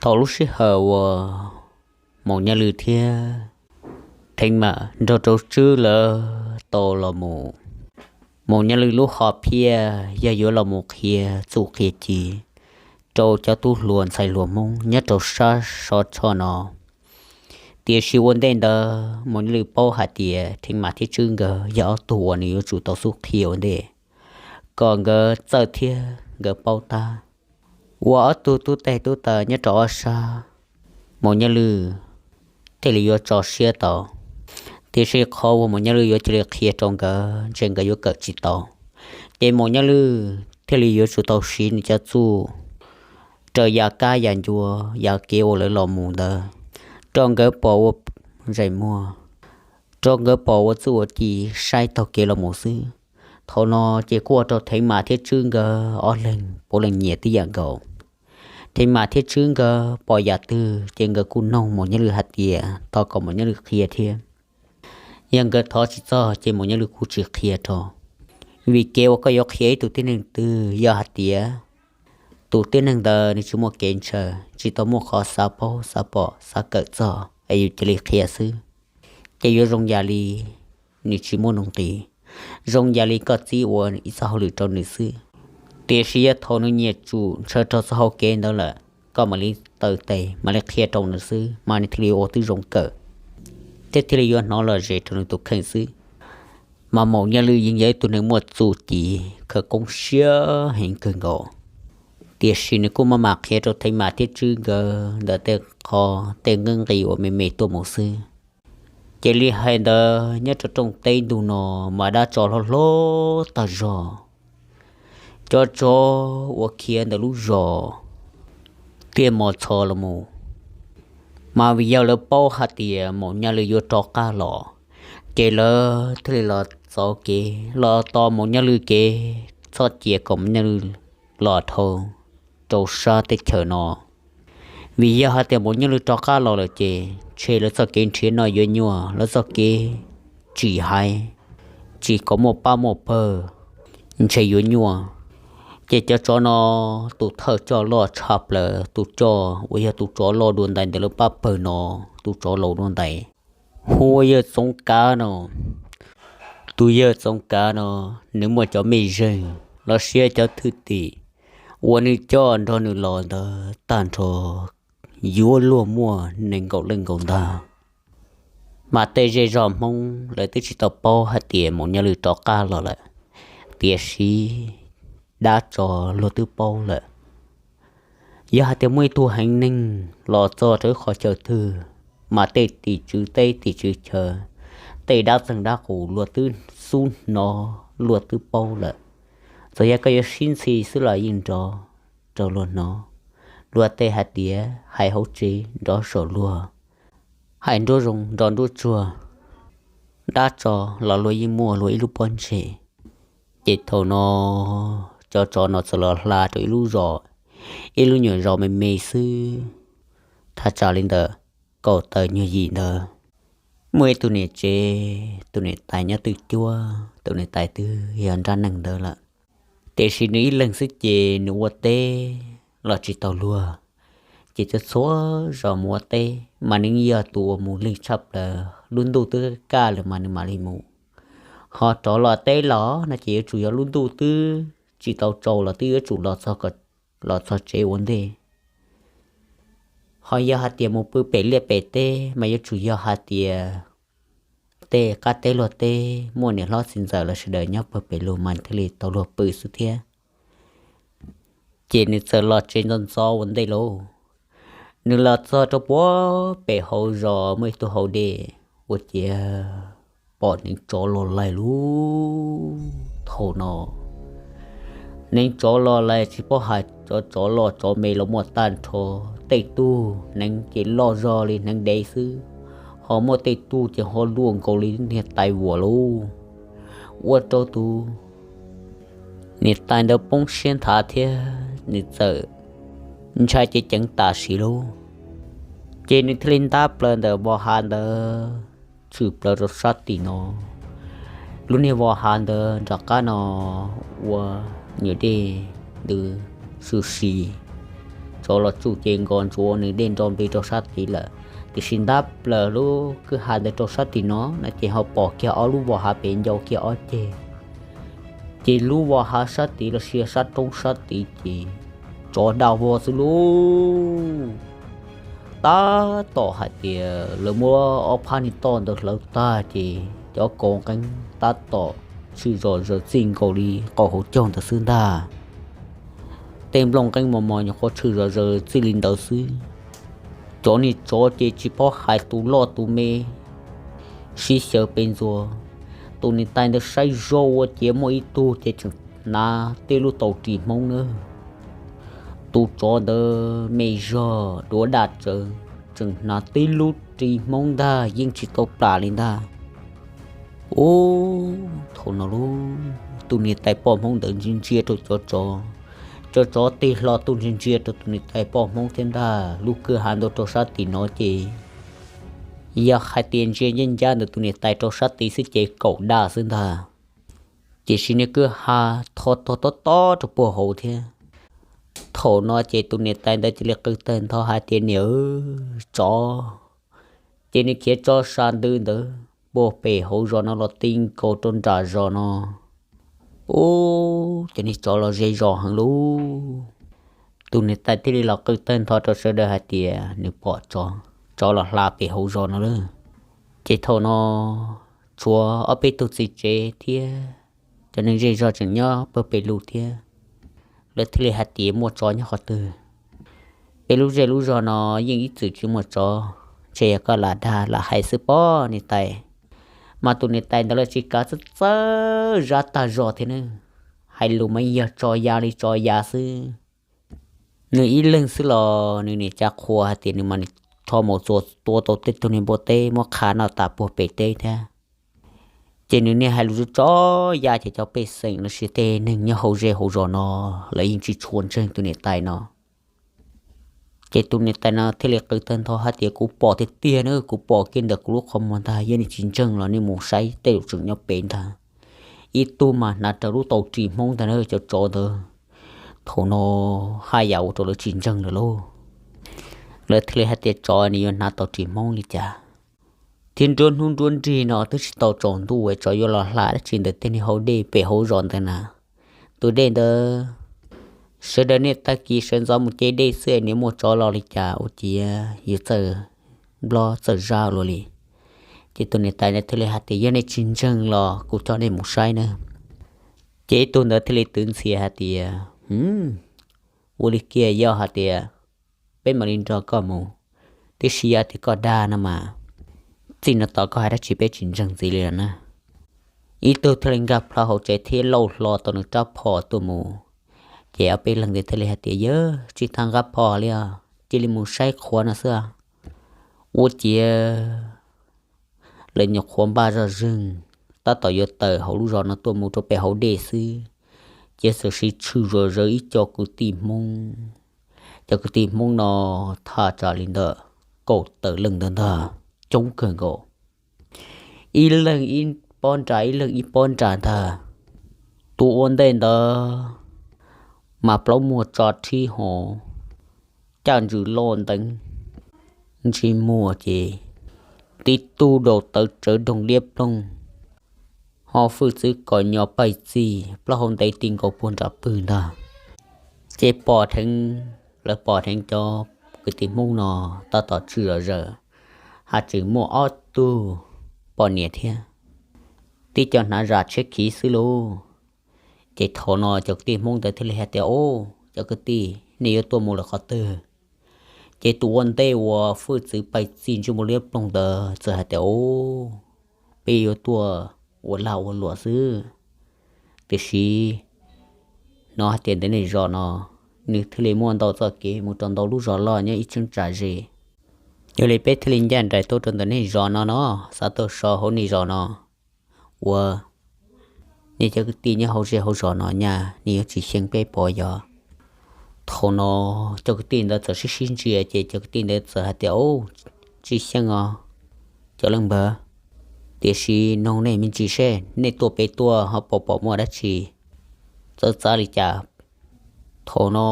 Tau lub sij hawm uas Maum Nyaj Lwm thiab Theev Mam nrog rau Tswb lawv tau los mus, Maum Nyaj Lwm lub hom phiaj yog yuav los mus qhia txuj qhia ci rau cov tub hluas ntxhais hluas Hmoob nyob rau sab Sov Tshoj no. Tiam sis ua ntej ntawd Maum Nyaj Lwm paub hais tias Theev Mam thiab Tswb nkawd yog ob tug uas nws yuav tsum tau xub qhia ua ntej, kom nkawd txawj thiab nkawd paub tab. Ua ob tug tub tes tub taw nyob rau ob sab, Maum Nyaj Lwm thiaj li yuav tso siab tau. Tiam sis qhov uas Maum Nyaj Lwm yuav cia li qhia rau nkawd ntshe nkawd yuav kawm tsis tau. Ces Maum Nyaj Lwm thiaj li yuav tsum tau siv nws cov txuj raws yav kab yav ncua, yav kev uas lawv los mus ntawd rau nkawd pom ua zais muag, rau nkawd pom ua txuj ua ci saib taug kev los mus xwb. Thaum no ces kuj ua rau Theev Mam thiab Tswb nkawd ob leeg puav leej nyiam tib yam nkaus. Theev Mam thiab Tswb nkawd pom yam twg ces nkawd kuj noog Maum Nyaj Lwm hais tias thov kom Maum Nyaj Lwm qhia thiab. Yog nkawd thov tsis txog ces Maum Nyaj Lwm kuj tsis qhia rau. Vim kev uas koj yuav qhia ib tug tib neeg twg yog hais tias tus tib neeg ntawd nws tsis muaj kev ntshaw, tsis tau muaj qhov xav paub xav pom xav kawm txog es yus cia li qhia xwb, ces yuav zoo yam li nws tsis muaj nuj nqis, zoo yam li koj txib ua ib txoj hauj lwm rau nws xwb. Tiam sis yog thaum nws nyiam tsum ntshaw raug txoj hau kev ntawd lawm, koj mam li taw tes mam li qhia rau nws xwb mas nws thiaj li ua tib zoo kawm, thiab thiaj li yuav hnov lom zem rau nws tus kheej xwb. Mas Maum Nyaj Lwm yeej yog ib tug neeg muaj txuj ci khawv koob siab heev kawg nkaus, tiam sis nws kuj maj mam qhia rau Theev Mam thiab Tswb nkawd ntawm tej qho tej nqeeb nqis uas me me tuaj mus xwb. Ces li hais ntawd nyob rau rooj teb ntu no mas dab tsov hlob hlob tag zog, cov tsov uas khiav ntawm lub zos thiaj mos txhos los mus. Mas vim yog lawv paub hais tias Maum Nyaj Lwm yuav rov qab los, ces lawv thiaj li los txov kev los tos Maum Nyaj Lwm kev txhob cia kom Maum Nyaj Lwm los dhau rau sab teb chaws no. Vim yog hais tias Maum Nyaj Lwm rov qab los lawm ces ntshe lawv txoj kev nrhiav noj yuav nyuaj, lawv txoj kev tsim haiv, tsis kom muaj pab muaj pawg ntshe yuav nyuaj. Ces cov tsov no tus thawj coj loj tshaj plaws, tus coj uas yog tus tsov loj dua ntais ntawm lawv pab pawg no, tus tsov laus dua ntais, hu ua Yawg Txoov Kav no. Tus Yawg Txoov Kav no nws muaj cov mej zeeg los sis cov thwj tim uas nws coj nrog nws los ntawd tag nrho yuav luag muaj nees nkaum leej nkaus ntag. Mas tej zej zog Hmoob lawv twb tsis tau paub hais tias Maum Nyaj Lwm rov qab los lawm, tiam sis dab tsov luag twb paub lawm. Yog hais tias muaj ib tug heev neeg los txog rau ib qho chaw twg, mas tej tim tswv teb tim tswv chaw, tej dab txeeg dab qus luag twb xub hnov luag twb paub lawm. Txawm yog koj yuav sib ntxhi xwb los yeej nrov rau luag hnov. Luag tej hais tias hais hauv tsev nrov saum luag, hais nruab zoov nrov nruab tsuag, dab tsov los luag yeej muaj luag ib lub pob ntseg. Ces thaum no cov tsov no txawm los hla rau ib lub zos, ib lub nyuam zos me me xwb, thaj tsam li ntawm kaum tawm nyuag yim ntawd. Muaj ib tug niam tsev, tus niam tais nyob twj cuab, tus niam tais twb yog nrab neeg ntawd lawm, tiam sis nws ib leeg xwb ces nws ua teb los tsis tau luag. Ces txhua txhua zaus mus ua teb mas nws yog tus uas mus lig tshaj plaws, lub ntuj twb kaj lawm mas nws mam li mus. Ho rov los teb los no ces yuav tsum yog lub ntuj twb tsis tau tsaus los twb yuav tsum los txog, los txog tsev ua ntej. Ho yog hais tias mus pw pem liaj pem teb mas yuav tsum yog hais tias tej qab teb luag teb muaj niam hlob txiv ntxawm los sawv daws nyob pawg pem lug mas thiaj li tau luag pw xwb thiab. Ces nws txawm los tsev ntxov ntxov ua ntej lauj. Nws los txog rau puag pem hauv zos muaj ib tug hau dej, ua ciav pom neev tsov los laig lub thaum no. Neev tsov los laig tsis paub hais tsov, tsov loj tsov me los muaj tag nrho, tej tug neev ces loj zog li neev dev xwb, ho muaj tej tug ces ho luaj nkaus li niag tais vuam lauj. Ua rau tus niam tais ntawd poob siab nthav thiab nws txawm ntshai ceev ceev tam sim lauj. Ces nws thiaj li ntab plaws ntawm vos hav ntawd tshwm plaws rau sab tim no. Lub niag vos hav ntawd nram qab no ua nyuam dej ntws su si, Tsov los tsuj ces nkos ntsuav nws dej nro npe rau sab tid lawm. Tiam sis ntab plaws lub kwj ha ntawd rau sab tim no no ces ho pom kiag ob lub vos hav pem ncau kiag ob ceg. Ces lub vos hav sab tid los sis sab roob sab tid ces tsov da vog xwb lauj. Tab tom hais tias lawv muab ob phab niag toj ntawd hlawv tag ces cov kaus nqeeb tab tom tshwm zom zaws txij nkaus li qau hauv caug ntawd xwb ntag. Tej nplooj nqeeb mos mos nyuam qhuav tshwm zom zaws txij li ntawd xwb. Cov niag tsov ces tsis paub hais tus loj tus me, sib xyaw pes ntxuas. Tus niam tais ntawd saib zoj ua ciav muaj ib tug ces tseem hnav tib lub tau ris hmoob na. Tus tsov ntawd me zog duav daj tsawv, tseem hnav tib lub ris hmoob ntag yeej tsis tau plam li ntag. Ub, thaum no lub tus niam tais poj hmoob ntawd ntsia ntsia rau cov tsov, cov tsov tig hlo tuaj ntsia ntsia rau tus niam tais poj hmoob thiab ntag. Lub kwj ha ntawd rau sab tim no ces yog hais tias ntsia ncaj ncaj ntawm tus niam tais rau sab tid xwb ces kaum daj xwb ntag. Tiam sis niag kwj ha tho tog tob tob rau puag hauv thiab. Thaum no ces tus niam tais ntawd cia li qw tawg ntho hais tias, Niam, tsov! Ces nws khiav tso sa ntws ntawd puag pem hauv zos no los ti nkaus rau nram zos no. Ub, cov niag tsov los ze zos heev lauj. Tus niam tais thiaj li los qw tawg ntho rau sawv daws hais tias nws pom tsov, tsov los hla pem hauv zos no lawm. Ces thaum no tshuav ob peb tug txiv tsev thiab cov neeg zej zog tseem nyob puag pem lug thiab. Lawv thiaj li hais tias, Muaj tsov nyob qhov twg? Peb lub zej lub zos no yeej ib txwm tsis muaj tsov, ntshe yog koj lam dag lam hais xwb pob niam tais. Mas tus niam tais ntawd los tsis kav, txawj txawj zab tag zog thiab na. Hais lus mas yog tso ya li tso ya xwb. Nws ib leeg xwb los nws nim cas qhuas hais tias nws mas nws rho mus txua tua tau tej tug niag npua teb muab qha noj tas puag pem teb thiab. Ces nws niaj hais lus tso ya ces cov pej xeem los sis tej neeg nyob hauv zej hauv zos no lawv yeej tsis tshua ntseeg tus niam tais no. Ces tus niam tais no thiaj li qw tawg ntho hais tias, Kuv pom tiag tiag na, kuv pom kiag ntawm kuv lub qhov muag ntag, yog nej tsis ntseeg los nej mus saib tej zaum tseem nyob pem ntag. Ib tug mas hnav raws lub tau ris hmoob ntag na cov tsov ntawd. Thaum no haj yam ua rau lawv tsis ntseeg lawm lauj. Lawv thiaj li hais tias, Tsov nws yuav hnav tau ris hmoob li cas? Thiab nruab hnub nruab nrig no twb tsis tau tsaus ntuj es tsov yuav los hla dab tsi ntawm tej niag hau dej pem hauv zos ntawd na? Tus dej ntawd, sawv daws niaj tag kis sawv ntxov mus ce dej xwb es nws muaj tsov los li cas ua ciav yuav txawj nplob txawj zab luaj li. Ces tus niam tais ntawd thiaj li hais tias, Yog nej tsis ntseeg los kuv coj nej mus saib nawb. Ces ib tug ntawd thiaj li twv ntxhias hais tias, Ua li kiag yog hais tias peb mam li nrog koj mus, tiam sis yog tias koj dag no mas, txij no tos koj hais dab tsi peb tsis ntseeg ntxiv li lawm na. Ib tug thiaj li nkag plho hauv tsev thiab lauj hlo tau nws rab phom tuaj mus. Ces ob peb leeg ntawd thiaj li hais tias, Yawg, tsis tas nqa phom li os, cia li mus saib qhuav no xwb. Ua ciav lawv nyuam qhuav npaj zoj zeeg, tab tom yuav tawm hauv lub zos no tuaj mus rau pem hauv dej xwb, ces txawm sib tshwm zom zaws ib co kwv tij Hmoob. Cov kwv tij Hmoob no thaj tsam li ntawm kaum tawm leej ntawd ntag, coob kawg nkaus. Ib leeg ib pob nra, ib leeg ib pob nra ntag. Tus ua ntej ntawd mas plaub muag tso rhib hos, caj ntsws loj nteev, ntsej muag ces tib tug daus tawv tsawv doog liab ploog, ho hwj txwv kom nyo paig txij, plaub hau ntev ti nkaus puag nram pwg ntag. Ces pom dheev, lawv pom dheev cov kwv tij Hmoob no tab tom tswj zom zaws, haj tseem muaj ob tug poj niam thiab, tib co hnav zam tshiab khiv xwb lauj. Ces thaum no cov kwv tij Hmoob ntawd thiaj li hais tias, Au, cov kwv tij, nej yuav tuaj mus lawm qhov twg? Ces tus ua ntej uas hwj txwv paig txij ntsej muag liab ploog ntawd txawm hais tias, Au, peb yuav tuaj ua lag ua luam xwb. Tiam sis hnov hais tias ntawm nej zos no, nws thiaj li muaj ntau txoj kev mus rau ntau lub zos loj nyob ib cheeb tsam ze. Yog li peb thiaj li ncaj nraim tuaj rau ntawm nej zos no no, xav tuaj so hauv nej zos no. Ua, nej cov kwv tij nyob hauv zej hauv zos no nyaj, nej yuav tsis xyeej peb pov yog? Thaum no cov kwv tij ntawd txawm sib sib ntsia ces cov kwv tij ntawd txawm hais tias, Au, tsis xyeej os cov leej npawg. Tiam sis noog nej me ntsis seb nej tuaj pem tuaj ho pom pom muaj dab tsi txawv txav li cas, Thaum no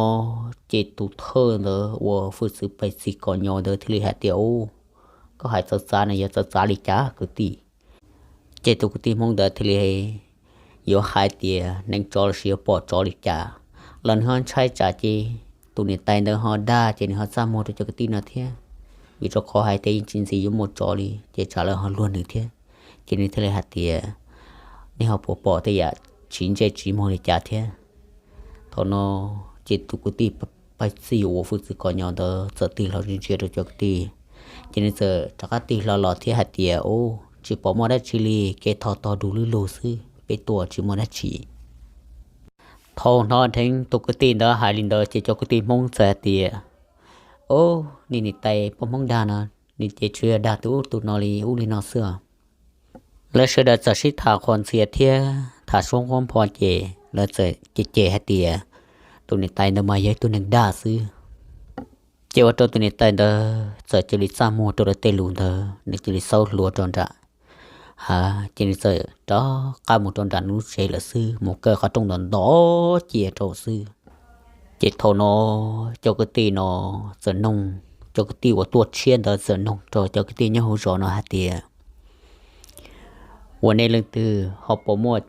ces tus thawj ntawd uas hwj txwv pais txig kom nyo ntawd thiaj li hais tias, Ub, koj hais txawv txav no yog txawv txav li cas kwv tij? Ces tus kwv tij Hmoob ntawd thiaj li yuav hais tias neev tsov los sis yuav pom tsov li cas los nws ho ntshai tsam ces tus niam tais ntawd ho dag ces nws ho txaj muag rau cov kwv tij no thiab. Vim rau qhov hais tias yeej tsis ntxiv yuav muaj tsov li ces tsam lawv ho luag nws thiab. Ces nws thiaj li hais tias, Nej ho puas pom tej yam tsis ntsej tsis muag li cas thiab? Thaum no ces tus kwv tij pais txig uas hwj txwv kom nyo ntawd txawm tig hlo ntsia rau cov kwv tij, ces nws txawm rov qab tig hlo los thiab hais tias, Ub, tsis pom muaj dab tsi li, kev thov tog du lub lug xwb, peb tuaj tsis muaj dab tsi. Thaum hnov dheev tus kwv tij ntawd hais li ntawd ces cov kwv tij Hmoob txawm hais tias, Ub, nej niam tais poj Hmoob dag no, nws ces tsuas yog dag tus ub tus no li ub li no xwb os. Lawv sawv daws txawm sib tham qhuas ntxhias thiab tham suab quab npho ces lawv txawm cem cem hais tias, Tus niam tais ntawd mas yog ib tug neeg dag xwb. Ces ua rau tus niam tais ntawd txawm cia li txaj muag rau lawv tej lus ntawd, nws cia li xaub hlua rau nram hav, ces nws txawm rov qab mus rau nram nws lub tsev lawm xwb, mus kaw qhov rooj ntawd ntov cia rau xwb. Ces thaum no cov kwv tij no txawm noog, cov kwv tij uas tuaj tshiab ntawd txawm noog rau cov kwv tij nyob hauv zos no hais tias, Ua nej leej twg ho puas muaj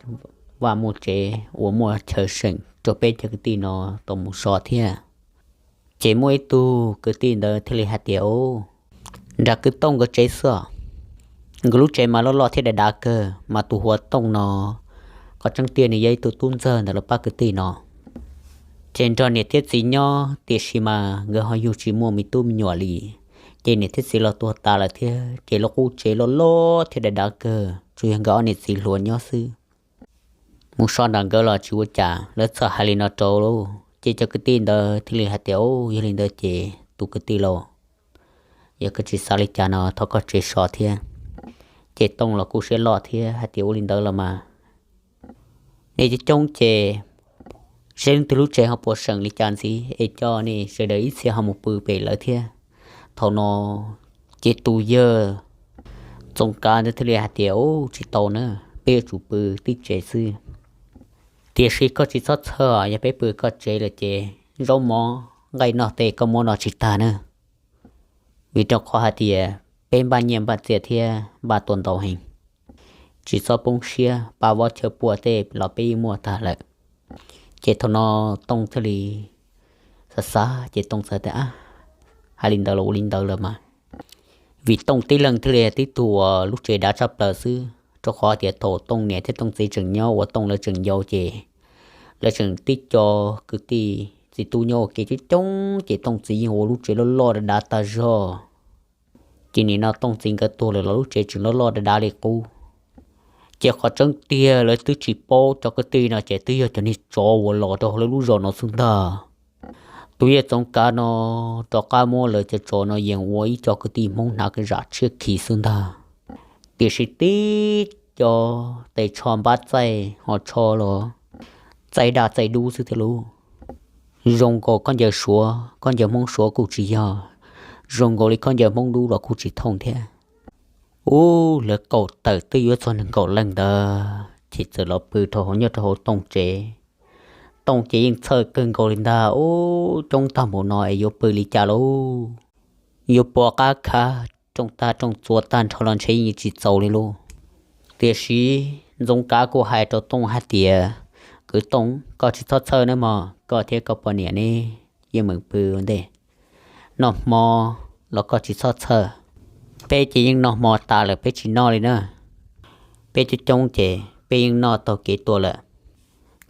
vaj muaj tsev uas muaj chaw seem rau peb cov kwv tij no tau mus so thiab? Ces muaj ib tug kwv tij ntawd thiaj li hais tias, Ub, nram kwv Tooj nkawd tsev xwb os. Nkawd lub tsev mas loj loj thiab dav dav kawg, mas tus hu ua Tooj no, qhov tseeb tiag nws yog ib tug tub ntxawg ntawm lawv pab kwv tij no. Ces nrog niam thiab txiv nyob tiam sis mas nkawd ho yug tsis muaj me tub me nyuam li. Ces niam thiab txiv los tuag tas lawm thiab, ces lub qub tsev loj loj thiab dav dav kawg, tsuas yog nkawd ob niam txiv hluas nyob xwb. Mus so nram nkawd los tsis ua cas, lawv txawm hais li no rau lauj. Ces cov kwv tij ntawd thiaj li hais tias, Yog li ntawd ces tus kwv tij lauj, yog koj tsis xav li cas no thov koj tsev so thiab. Ces Tooj los kuj siab loj thiab hais tias, Ua li ntawd los mas nej coob coob ces seb leej twg lub tsev ho puas seem li cas ntxiv es coj nej sawv daws ib txhia ho mus pw pem lawv thiab. Thaum no ces tus yawg Txoov Kav ntawd thiaj li hais tias, Ub, tsis tau na, peb yuav tsum pw tib tsev xwb. Tiam sis koj tsis txhob txhawj, yog peb pw koj tsev lawm ces zaub mov nqaij noj tej koj muab noj tsis tag na. Vim rau qhov hais tias peb npaj nyiaj npaj txiaj thiab npaj tuaj ntau heev. Tsis txhob poob siab, paj vov chaw pua tej los peb yeej muaj tag lawm. Ces thaum no Tooj thiaj li xav xav ces Tooj txawm tias, Hais li ntawd los ua li ntawd lawm mas. Vim Tooj tib leeg thiaj li tib tug uas lub tsev dav tshaj plaws xwb, rau qhov tias thaum Tooj niam thiab Tooj txiv tseem nyob uas Tooj lawv tseem yau ces lawv tseem tib co kwv tij txiv tub nyob ua ke coob coob ces Tooj txiv yeej ua lub tsev loj loj dav dav tag zog. Ces nim no Tooj txiv nkawd tuag lawm los lub tsev tseem loj loj dav dav li qub. Ces qhov tseeb tiag lawv twb tsis paub cov kwv tij no ces twb yog cov niag tsov uas los rau hauv lawv lub zos no xwb ntag. Tus yawg Txoov Kav no rov qab muab lawv cov tsov no yees ua ib co kwv tij Hmoob hnav zam tshiab khiv xwb ntag. Tiam sis tib co tes tsho npab txaij ho tsho los txaij daj txaij dub xwb thiab lauj. Zoo nkaus khaub ncaws Suav, khaub ncaws Hmoob Suav kuj tsis yog, zoo nkaus li khaub ncaws Hmoob dub los kuj tsis thooj thiab. Ub, lawv kaum tawm twb yuav txog nees nkaum leej ntawd ces txawm los pw rau hauv, nyob rau hauv Tooj tsev. Tooj ces yeej txhawj kawg nkaus li ntag, Ub, coob tag npaum no es yuav pw li cas lauj? Yuav pov qab khav rooj tag rooj txuas tag nrho los ntshe yeej tsis txaus li lauj. Tiam sis Ntxoov Kav kuj hais rau Tooj hais tias, Kwv Tooj, koj tsis txhob txhawj nawb mog, koj thiab koj poj niam ne yeej meem pw ua ntej. Noj hmo los koj tsis txhob txhawj. Peb ces yeej noj hmo tas lawm peb tsis noj li na. Peb coob coob ces peb yeej noj taug kev tuaj lawm.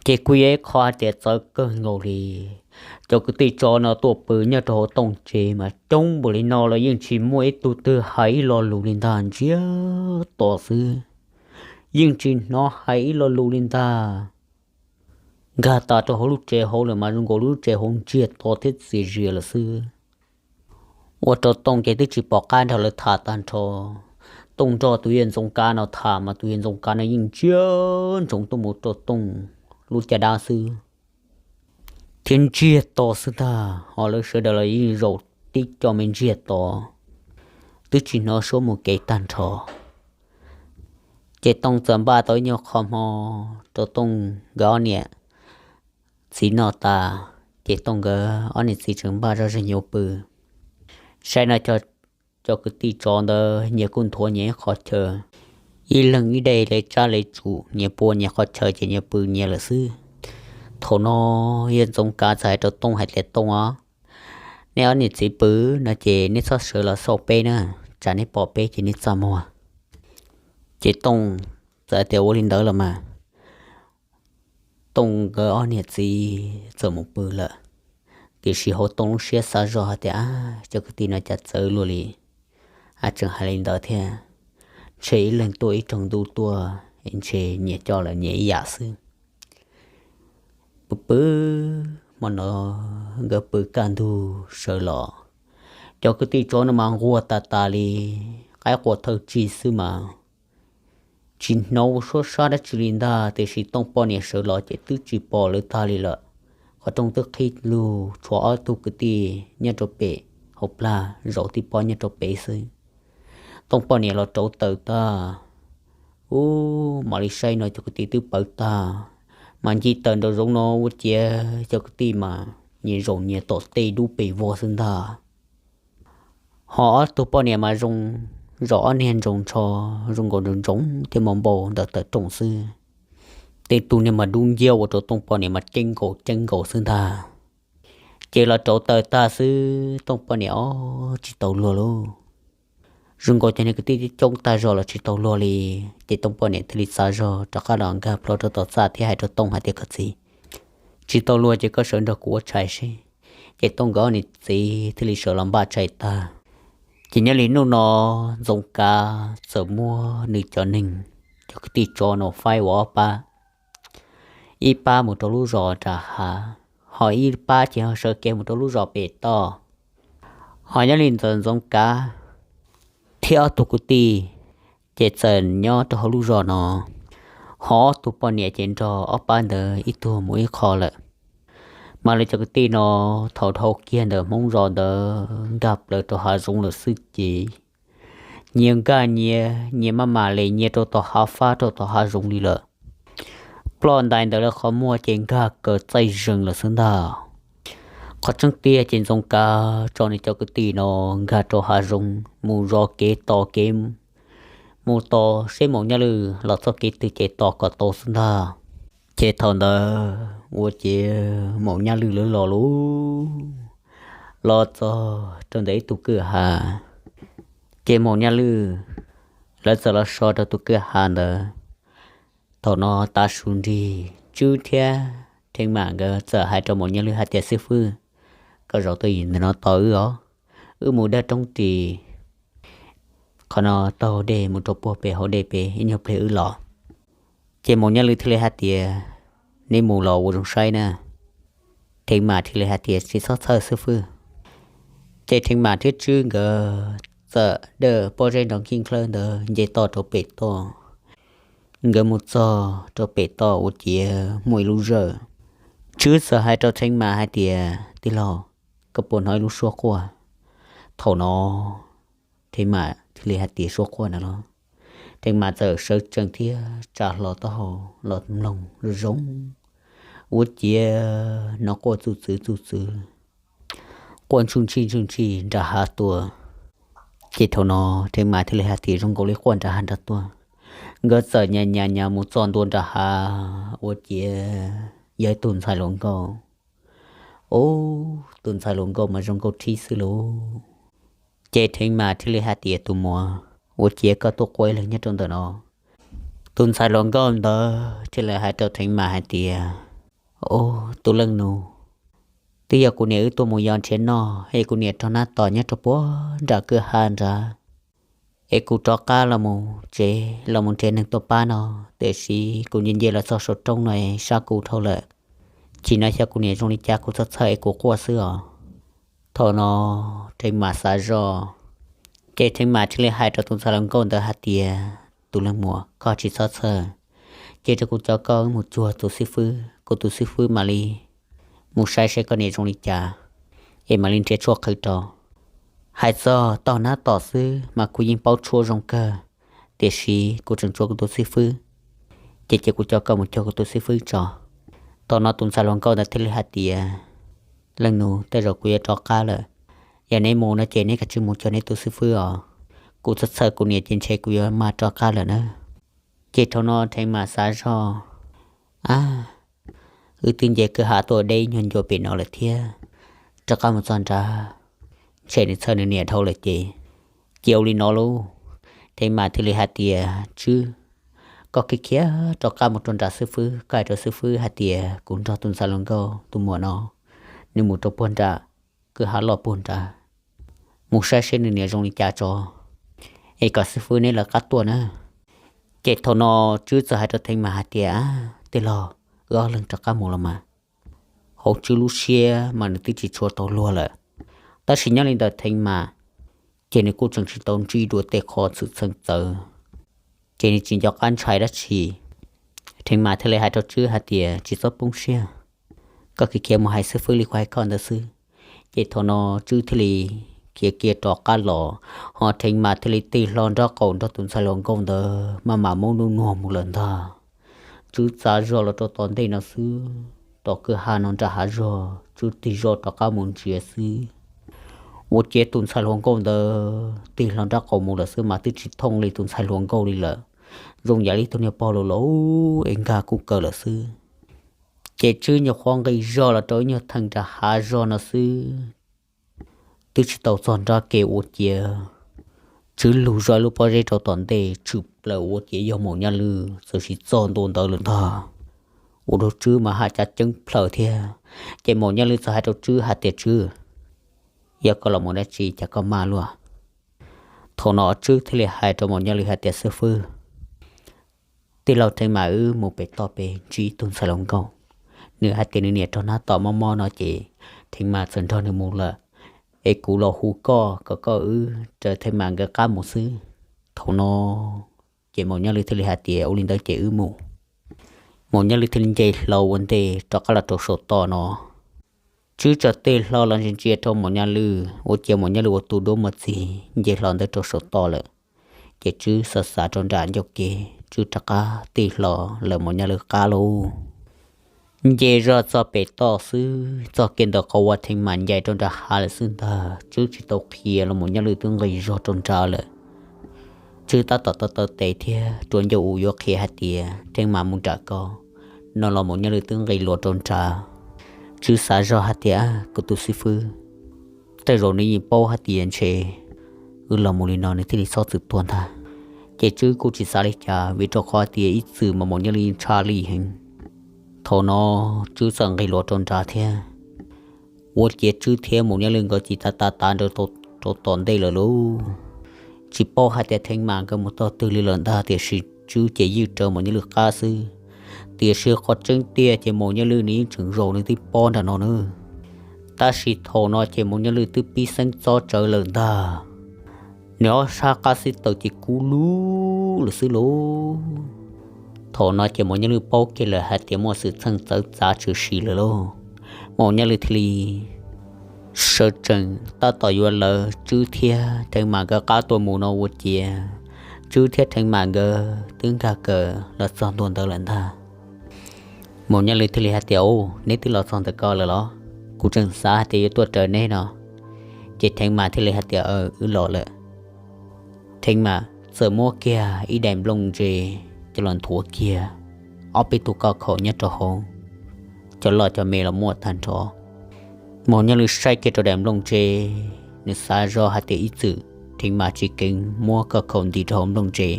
Ces kuj yog ib qho hais tias txawv kawg nkaus li. Cov kwv tij tsov no tuaj pw nyob rau hauv Tooj tsev mas coob npaum li no los yeej tsis muaj ib tug twg hais ib lo lus li ntag, ntsiag to xwb. Yeej tsis hnov hais ib lo lus li ntag. Nkag tas rau hauv lub tsev hauv lawm mas zoo nkaus lub tsev hauv ntsiag to thiab txias zias lawm xwb. Ua rau Tooj ces twb tsis pom qab nrog lawv tham tag nrho. Tooj nrog tus yawg Ntxoov Kav no tham mas tus yawg Ntxoov Kav no yeej ntsia ntsoov tuaj mus rau Tooj lub caj dab xwb, thiab ntsiag to xwb ntag, ho lawv sawv daws los yeej zaum tib co me ntsiag to, twb tsis hnov suab mus kev tag nrho. Ces Tooj txawm npaj tau ib nyuag qho hmo rau Tooj nkawd ob niam txiv noj tas, Ces Tooj nkawd ob niam txiv tseem npaj zoj zeeg yuav pw. Saib no cov kwv tij tsov ntawd nyias kuj nthuav nyias ib qhov chaw, ib leeg ib daim le tsab le tsum, nyias pua nyias qhov chaw ces nyias pw nyias lawm xwb. Thaum no yawg Ntxoov Kav txawm hais rau Tooj hais tias, Tooj aw, neb ob niam txiv pw no ces neb txhob sawv los xauj peb na, tsam neb pom peb ces neb txaj muag. Ces Tooj txawm tias, Ua li ntawd los mas. Tooj nkawd ob niam txiv txawm mus pw lawm. Tiam sis hauv Tooj lub siab xav zoj hais tias, Ab, cov kwv tij no cas txawv luaj li, ab, tseem hais li ntawd thiab. Ntshe ib leeg tuaj ib rooj ntuj tuaj, ntshe nyias coj lawm nyias ib yam xwb. Pw pw, hmo no nkawd pw kaj ntug sawv los, cov kwv tij tsov no mas nquag tas tas li, qaib qua thawj tsig xwb mas tsis hnov ua suab sab dab tsi li ntag. Tiam sis Tooj poj niam sawv los ces twb tsis pom lawv tag li lawm. Qhov rooj twb qhib lug tshuav ob tug kwv tij nyob rau pem hauv plag, zaum tib pob nyob rau pem xwb. Tooj poj niam los rauv taws tag, ub, mam li saib no cov kwv tij twb pawv tag, mas ncig taws nraum zoov no ua ciav cov kwv tij mas nyias zaum nyias tom tej dub pes vog xwb ntag. Ho ob tug poj niam mas zoo, zaum ob niag ntsoos ntsho, zoo nkaus ntsoov ntsoov thiab mos npau ntawm taws rooj xwb. Tej tug niag mas dub nciab ua rau Tooj poj niam mas ceeb nkaus ceeb nkaus xwb ntag. Ces los rauv taws tag xwb Tooj poj niam ob tsis tau luag lauj. Zoo nkaus cov niag kwv tij coob tag zog los tsis tau luag li. Ces Tooj poj niam thiaj li xav zog rov qab los nkag plho rau tom txaj thiab hais rau Tooj hais tias, Koj txiv, tsis tau luag ces koj sawv nrog kuv ua tshais seb. Ces Tooj nkawd ob niam txiv thiaj li sawv los npaj tshais tag. Ces nyob li hnub no Ntxoov Kav txawm muab nws cov neeg, cov kwv tij tsov no faib ua ob pab, ib pab mus rau lub zos nram hav, ho ib pab ces ho sawv kev mus rau lub zos pem toj. Ho nyob li ntawd Ntxoov Kav thiab ob tug kwv tij ces txawm nyob rau hauv lub zos no, ho ob tug poj niam ces nrog ob pab ntawd ib tug mus ib qho lawm. Mas lawv cov kwv tij no thaum dhau kiag ntawm Hmoob zos ntawd nkag plaws rau hav zoov lawm xwb ces nyias nkag nyias, nyias maj mam li nyias rau tom hav fab rau tom hav zoov li lawm. Ploj ntais ntawm lawv qhov muag ces nkag kaws txaij zeeg lawm xwb ntag. Qhov tseeb tiag ces Ntxoov Kav tso nws cov kwv tij no nkag rau hav zoov mus zov kev tos kev, mus tos seb Maum Nyaj Lwj los txoj kev twg ces tos kom tau xwb ntag. Ces thaum ntawd ua ciav Maum Nyaj Lwj lawv los lauj, los txog rau ntawm ib tug kwj ha, ces Maum Nyaj Lwj lawv txawm los so rau tus kwj ha ntawd. Thaum no tav su nrig Tswb thiab Theev Mam nkawd txawm hais rau Maum Nyaj Lwj hais tias, Xib fwb, koj zaum tuaj ntawm no tos wb os, wb mus dab roob ris qhov no taug dej mus rau puag pem hauv dej pem ib nyuag pliag wb los. Ces Maum Nyaj Lwj thiaj li hais tias, Neb mus los ua zoo saib na. Theev Mam thiaj li hais tias, Tsis txhob txhawj xib fwb. Ces Theev Mam thiab Tswb nkawd txawm dawj pob zeb nrov nkij nklawj ntawd nce toj rau pem toj. Nkawd mus txog rau pem toj ua ciav muaj ib lub zawj. Tswb txawm hais rau Theev Mam hais tias, Tij laug, koj puas hnov ib lub suab quaj? Thaum no Theev Mam thiaj li hais tias, Suab quaj na los? Theev Mam txawm sawv tsees thiab tsa hlo taub hau los mloog zoo zoo, ua ciav hnov quaj txuj txwv txuj txwv, quaj ntsuj ntshij ntsuj ntshij nram hav tuaj. Ces thaum no Theev Mam thiaj li hais tias, Zoo nkaus li quaj nram hav nram tuaj. Nkawd txawm nyas nyas nyas mus txog ntua nram hav ua ciav yog ib tug ntxhais hluas nkauj. Ub, tus ntxhais hluas nkauj mas zoo nkauj thib xwb lauj. Ces Theev Mam thiaj li hais tias, Tus muam, ua ciav koj tuaj quaj ib leeg nyob rau ntawm no? Tus ntxhais hluas nkauj ntawd thiaj li hais rau Theev Mam hais tias, Ub, tus leej nus, twb yog kuv niam wb tuaj mus yos nrhiav noj es kuv niam raug nab tom nyob rau puag nram kwj ha nrad, es kuv rov qab los mus tsev los mus nrhiav neeg tuaj pab no, tiam sis kuv nce nce los txog saum roob no es sab kuv dhau lawm. Sim no xyov kuv niam zoo li cas, kuv txhob txhawj es kuv quaj xwb os. Thaum no Theev Mam xav zoj, ces Theev Mam thiaj li hais rau tus ntxhais hluas nkauj ntawd hais tias, Tus leej muam, koj tsis txhob txhawj, cia rau kuv coj koj mus cuag tus xib fwb, kuv tus xib fwb mam li mus saib seb koj niam zoo li cas, es mam li nrhiav tshuaj qhwv rau. Hais txog taug nab tom xwb mas kuv yeej paub tshuaj zoo kawg, tiam sis kuv tseem tshuav kuv tus xib fwb, ces cia kuv coj koj mus cuag kuv tus xib fwb tso. Thaum no tus ntxhais hluas nkauj ntawd thiaj li hais tias, Leej nus, tej zaum kuv yuav rov qab lawm. Yog neb mus no ces neb kav tsij mus cog neb tus xib fwb os. Kuv txhawj txhawj kuv niam ces ntshe kuv yuav maj rov qab lawm na. Ces thaum no Theej Mam xav zog, a, wb twb nce kwj ha tuaj deb nyuag ncua pem no lawm thiab, rov qab mus txog nrad ntshe nws txhawj nws niam dhau lawm ces, cia ua li no lauj. Theej Mam thiaj li hais tias, Tswb, koj khiav khiav rov qab mus rau nram xib fwb, koj hais rau xib fwb hais tias kuv nrog tus ntxhais hluas nkauj tus muam no, nws mus rau puag nram kwj ha loj puag nrad, mus saib seb nws niam zoo li cas tso, es kom xib fwb neb lawv qab tuaj na. Ces thaum no Tswb txawm hais rau Theej Mam hais tias, Tij laug, wb ob leeg rov qab mus los mas. Hauv Tswb lub siab mas nws twb tsis tshua tau luag lawm, tab sis nyob li ntawm Theej Mam ces nws kuj tseem tsis tau ntsib dua tej qho txwm txheej txawv, ces nws tsis nco qab ntshai dab tsi. Theej Mam thiaj li hais rau Tswb hais tias, Tsis txhob poob siab, koj khiav khiav mus hais xib fwb li kuv hais koj ntawd xwb. Ces thaum no Tswb thiaj li khiav kiag rov qab los, ho Theej Mam thiaj li tig hlo nraub qaum nrog tus ntxhais hluas nkauj ntawd maj mam muab nug nuag mus lawm ntag. Tswb txav zog los rau tom ntej no xwb, tom kwj ha no nram hav zog, Tswb tig zog rov qab mus ntsia xwb, ua ciav tus ntxhais hluas nkauj ntawd tig hlo nraub qaum mus lawm xwb mas twb tsis thooj li tus ntxhais hluas nkauj li lawm, zoo yam li tus niag pog laus laus es nkag kuj kaw lawm xwb. Ces Tswb nyuam qhuav nqis zog los rau ib nyuag theem nram hav zog no xwb, twb tsis tau txog nrab ke ua ciav Tswb lug zoj lub pob zeb rau tom ntej tshwm plaws ua ciav yog Maum Nyaj Lwj txawm sis txog ntua ntawd lawm ntag. Ua rau Tswb mas haj cav ceeb plhaws thiab. Ces Maum Nyaj Lwj txawm hais rau Tswb hais tias, Tswb, yog koj los mus dab tsi cas koj maj luaj? Thaum no Tswb thiaj li hais rau Maum Nyaj Lwj hais tias, Xib fwb, tij laug Theej Mam wb mus pem toj pem ntsib ib tug ntxhais hluas nkauj, nws hais tias nws niam raug hnab tom mob mob no ces Theej Mam txawm nrog nws mus lawm, es kuv los hu koj kom koj wb raws Theej Mam nkawd qab mus xwb. Thaum no ces Maum Nyaj Lwj thiaj li hais tias, Ua li ntawd ces wb mus. Maum Nyaj Lwj thiaj li nce hlo ua ntej rov qab los rau saum toj no. Tswb txawm tig hlo los ntsia ntsia rau Maum Nyaj Lwj, ua ciav Maum Nyaj Lwj ua tus duab muag txig nce hlo ntawd rau saum toj lawm. Ces Tswb xav xav rau nram ncauj kev, Tswb rov qab tig hlo lawm Maum Nyaj Lwj qab lauj. Nce zog txog pem toj xwb, txog kiag ntawm qhov uas Theej Mam ncaim rau nram hav lawm xwb ntag, Tswb tsis tau qhia los Maum Nyaj Lwj twb nqis zog rau nrad lawm. Tswb tab tom taw taw tes thiab rua ncauj ua yuav qhia hais tias Theej Mam mus nram ko no los Maum Nyaj Lwj twb nqis luas rau nrad. Tswb xav zog hais tias, Kuv tus xib fwb, tej zaum nws yeej paub hais tias ntshe wb los mus li no nws thiaj li txhob txwm tuag ntag. Ces Tswb kuj tsis xav li cas vim rau qhov tias ib txwm mas Maum Nyaj Lwj yeej tshaj lij heev. Thaum no Tswb txawm nqis luas rau nrad thiab ua ciav Tswb thiab Maum Nyaj Lwj nkawd cia li tav tav tav nraud rau tom ntej lawm lauj. Tsis paub hais tias Theej Mam nkawd mus txog twg li lawm ntag, tiam sis Tswb ces ywj raws Maum Nyaj Lwj qab xwb. Tiam sis qhov tseeb tiag ces Maum Nyaj Lwj nws yeej tseem zaum nws tib pob nram no na. Tab sis thaum no ces Maum Nyaj Lwj twb pib xeeb txob tsawv lawm ntag, nws ob sab qab xib taws ces kub lug lawm xwb lauj. Thaum no ces Maum Nyaj Lwj paub kiag lawm hais tias muaj xwm txheej txawv txav tshwm sim lawm lauj. Maum Nyaj Lwj thiaj li sawv tsees tab tom yuav lawv Tswb thiab Theej Mam nkawd qab tuaj mus no ua ciav Tswb thiab Theej Mam nkawd twb nkag kawm los txog ntua ntawd lawm ntag. Maum Nyaj Lwj thiaj li hais tias, Neb twb los txog ntawm ko lawm los? Kuv tseem xav hais tias yuav tuaj raws neb no. Ces Theej Mam thiaj li hais tias, Wb los lawm. Theej Mam txawm muab kiag ib daim nplooj ntse coj los nthuav kiag ob peb tug kauj khaum nyob rau hauv, cov loj cov me los muaj tag nrho. Maum Nyaj Lwj saib kiag rau daim nplooj ntse, nws xav zog hais tias ib txwm Theej Mam tsis keev muab kauj khaum ntim rau hauv nplooj ntse,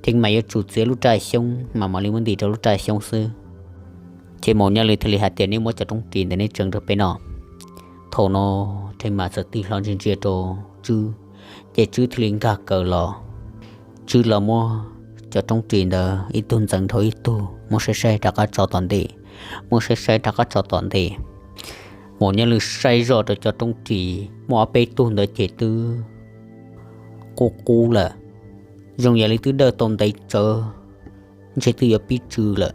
Theej Mam yuav tsum txiav lub raj xyoob mas mam li muab ntim rau lub raj xyoob xwb. Ces Maum Nyaj Lwj thiaj li hais tias, Neb muab cov roob ris ntawd neb tseev rau peb no. Thaum no Theej Mam txawm tig hlo ntsia ntsia rau Tswb, ces Tswb thiaj li nkag kawm los. Tswb los muab cov roob ris ntawd ib tug ntxeev dhau ib tug, muab saib saib rov qab tso tom ntej, muab saib saib rov qab tso tom ntej. Maum Nyaj Lwj saib zoj rau cov roob ris muaj ob peb tug ntawd ces twb qub qub lawm, zoo yam li twb dawj tau ntev tsawv, ntshe twb yuav pib tsw lawm.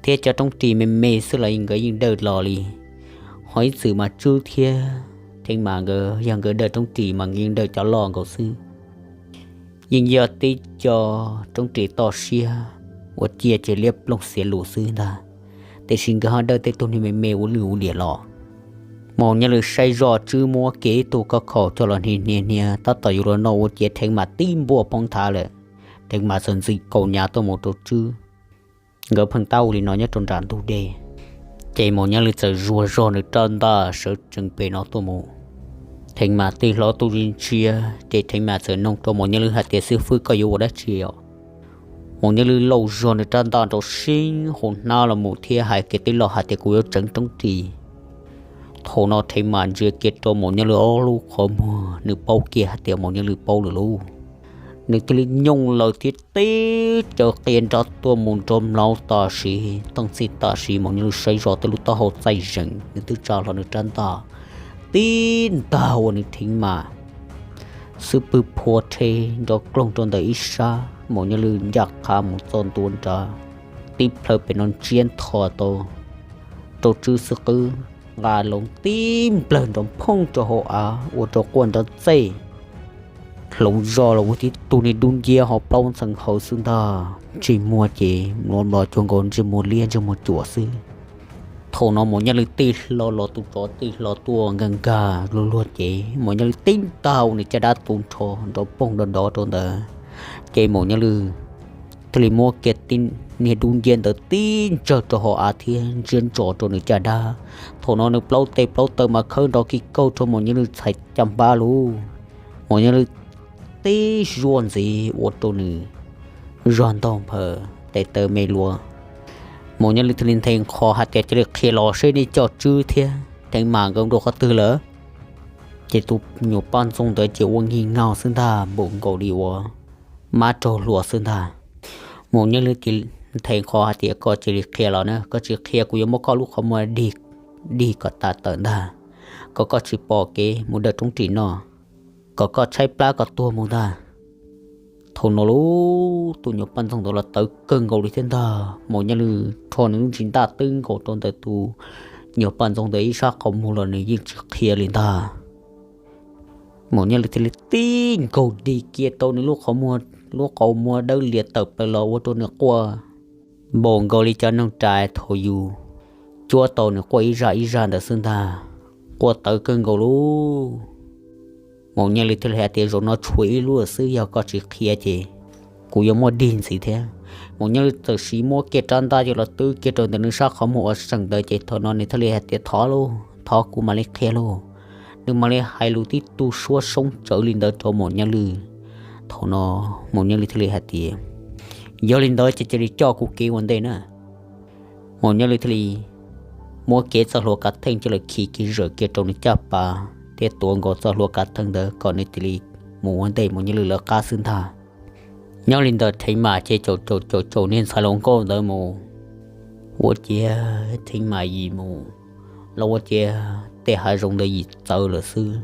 Thiab cov roob ris me me xwb los nkawd yeej dawj los li, ho ib txwm mas Tswb thiab Theej Mam nkawd yog nkawd dawj roob ris mas nkawd yeej dawj cov loj nkaus xwb. Yeej yog tib co roob ris toj siab uas cia ces liab ploog xiav lus xwb ntag, tiam sis nkawd ho dawj tej tug niag me me ua lwj ua liam los. Maum Nyaj Lwm saib zoj Tswb muab kiag ib tug khob khaum coj los hnia hnia hnia tab tom yuav los noj ua ciav Theev Mas tib npuaj poob nthav lawm. Theev Mas txawm ntxim kaum nyav tuaj mus rau Tswb, nkawd pheej tab ua li no nyob rau nram ntug dej. Ces Maum Nyaj Lwm txawm zuag zog nws rab ntaj sawv tsees pem no tuaj mus. Theev Mas tig hlo tuaj ntsia ntsia ces Theev Mas txawm nug rau Maum Nyaj Lwm hais tias, Xib fwb, koj yuav ua dab tsi os? Maum Nyaj Lwm lauj zog nws rab ntaj rau sib hauv hnab los mus thiab hais kiag tib lo hais tias, Kuv yuav tseev roob ris. Thaum no Theev Mas ntsia kiag rau Maum Nyaj Lwm ob lub qhov muag, nws paub kiag hais tias Maum Nyaj Lwm paub lawm lauj. Nws thiaj li nyooj laws thiab tib caws qia nrov tuaj mus nrov mlauv tam sim. Tooj txij tam sim Maum Nyaj Lwm saib zoj tej lub taub hau txaij zees, nws twb tsa hlo nws rab ntaj tib ntag ua nws Theev Mas xub pwg phua rhe nrov kloog rau ntawm ib sab. Maum Nyaj Lwm ncaj qha mus txog ntua nrad, tib plhaw pem no ntsiab ntho tau rau Tswb xwb qwb, nqa hlo tib nplawg nrov phooj rau hauv av ua rau quaj nrov txej. Hloov zog los ua tib tug niag dub nciab ho plaub ntxeev hawv xwb ntag, ntsej muag ces mluav nplos cuag nkaus ntsej muag liab ntsej muag cuam xwb. Thaum no Maum Nyaj Lwm tig hlo los tus tsov tig hlo tuaj nkag nkag luag luag ces Maum Nyaj Lwm tib ntag ua nws caj dab tu nrho nrov poog do dov rau ntawd. Ces Maum Nyaj Lwm thiaj li muab kiag tib niag dub nciab ntawd tib ntsawg rau hauv av thiab ntsiab ntso rau nws caj dab. Thaum no nws plaub tes plaub taw mas khawb nrov kis kaug rau Maum Nyaj Lwm txhais caj npab lauj. Maum Nyaj Lwm tib zuaj ntxiv ua rau nws zog ntaug nphaws tes taw me luas. Maum Nyaj Lwm thiaj li nthe nqho hais tias, Cia li qhia los seb nej coj Tswb thiab Theev Mas nkawd rau qhov twg lawm? Ces tus nyuam poj ntxoog ntawd ces ua nkig nkaug xwb ntag, npaum nkaus li ua mab raug hluas xwb ntag. Maum Nyaj Lwm nthe nqho hais tias, Koj cia li qhia los na, koj tsis qhia kuv yuav muab koj lub qhov muag dig, dig kom tas tawm ntag, kom koj tsis pom kev mus dawm roob ris noj, kom koj tshaib plab kom tuag mus ntag. Thaum no lauj, tus nyuam poj ntxoog ntawd los tawv kawg nkaus li thiab ntag. Maum Nyaj Lwm rho nws lub ntsis ntaj twb nkaus rau ntawm tus nyuam poj ntxoog ntawd ib sab qhov muag los nws yeej tsis qhia li ntag. Maum Nyaj Lwm thiaj li tib nkaug dig kiag tau nws lub qhov muag, lub qhov muag dawb lias tawm plaws los ua rau nws quaj npaum nkaus li cov noog rais thaum yus cuab tau nws quaj ib zaj ib zaj ntawd xwb ntag. Quaj tawv kawg nkaus lauj. Maum Nyaj Lwm thiaj li hais tias, Zaum no tshuav ib lub xwb, yog koj tsis qhia ces kuv yuav muab dig ntxiv thiab. Maum Nyaj Lwm txawm siv muab kiag rab ntaj coj los twb kiag rau ntawm nws sab qhov muag uas seem ntawd ces thaum no nws thiaj li hais tias, Thov lauj, thov kuv mam li qhia lauj. Nws mam li hais lus tib tug suab soob tsawv li ntawd rau Maum Nyaj Lwm. Thaum no Maum Nyaj Lwm thiaj li hais tias, Yog li ntawd ces cia li coj kuv kev ua ntej na. Maum Nyaj Lwm thiaj li muab kiag txoj hlua kav theej coj los khi kiag zawm kiag rau nws caj pas thiab tuav nkaus txoj hlua kav theej ntawd kom nws cia li mus ua ntej Maum Nyaj Lwm lawv qab xwb ntag. Nyob li ntawd Theev Mas ces caum caum caum caum niag ntxhais hluas nkauj ntawd mus. Ua ciav Theev Mas yim mus los ua ciav tej hav zoov ntawd yim txawv lawm xwb.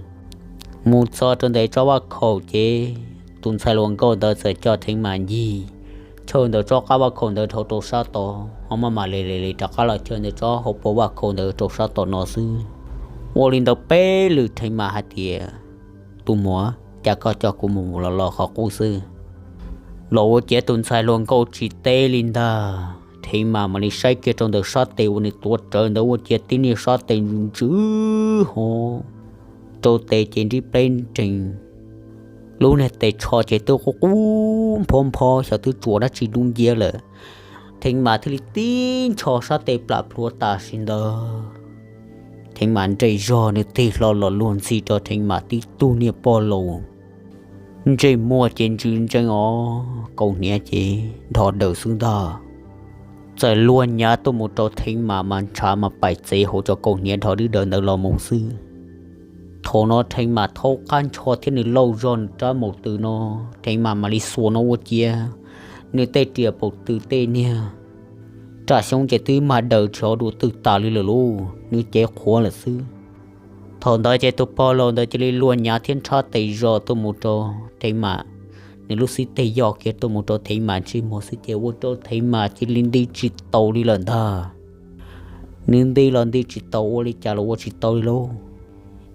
Mus txog rau ntawm tsob vaj khaum ces tus ntxhais hluas nkauj ntawd txawm coj Theev Mas ncig chaw ntawm tsob qab vaj khaum ntawd dhau rau sab tod, ho maj mam li li li rov qab los chaw ntawm tsob hauv paus vaj khaum ntawd rau sab tom no xwb. Ua li ntawd peb lwm Theev Mas hais tias, Tus muam, cas koj coj kuv mus mus los los qhov qub xwb? Los ua ciav tus ntxhais hluas nkauj tsis teb li ntag. Theev Mas mam li saib kiag rau ntawm sab tes uas nws tuav rawv ntawd ua ciav tib niag sab tes ntsws ho, rau tes ces nrib pleb nrees, lub niag tes tsho ces twb qub qub nphob nphob xyov twb tsuas dab tsi dub nciab lawm. Theev Mas thiaj li tib ntsho sab tes plam plhuav tam sim ntawd. Theev Mas nres zog nws tig hlo los luag ntxhi rau Theev Mas tib tug niag pog laus. Ntsej muag ces ntsws ntsees os, kaus hniav ces nrho daws xwb ntag. Txawm luag nyav tuaj mus rau Theev Mas mas ntshav mas paim txev hauv cov kaus hniav nrho dwb daws ntawd los mus xwb. Thaum no Theev Mas thaub qab ntsho thiab nws lauj zog nws rab maum tw no, Theev Mas mam li xuas no ua ciav nws tej riam paum tw tej niag raj xyoob ces twb mag daws tshov dua twg tas li lawm lauj, nws cev qhuav lawm xwb. Thaum ntawd ces tus pog laus ntawd cia li luag nyav thiab nrhab tes zog tuaj mus rau Theev Mas, nws lub xib teg yoj kiag tuaj mus rau Theev Mas ntsej muag xwb ces ua rau Theev Mas cia li nti tsis taus li lawm ntag. Nws nti los nti tsis taus, ua li cas los ua tsis tau li lauj.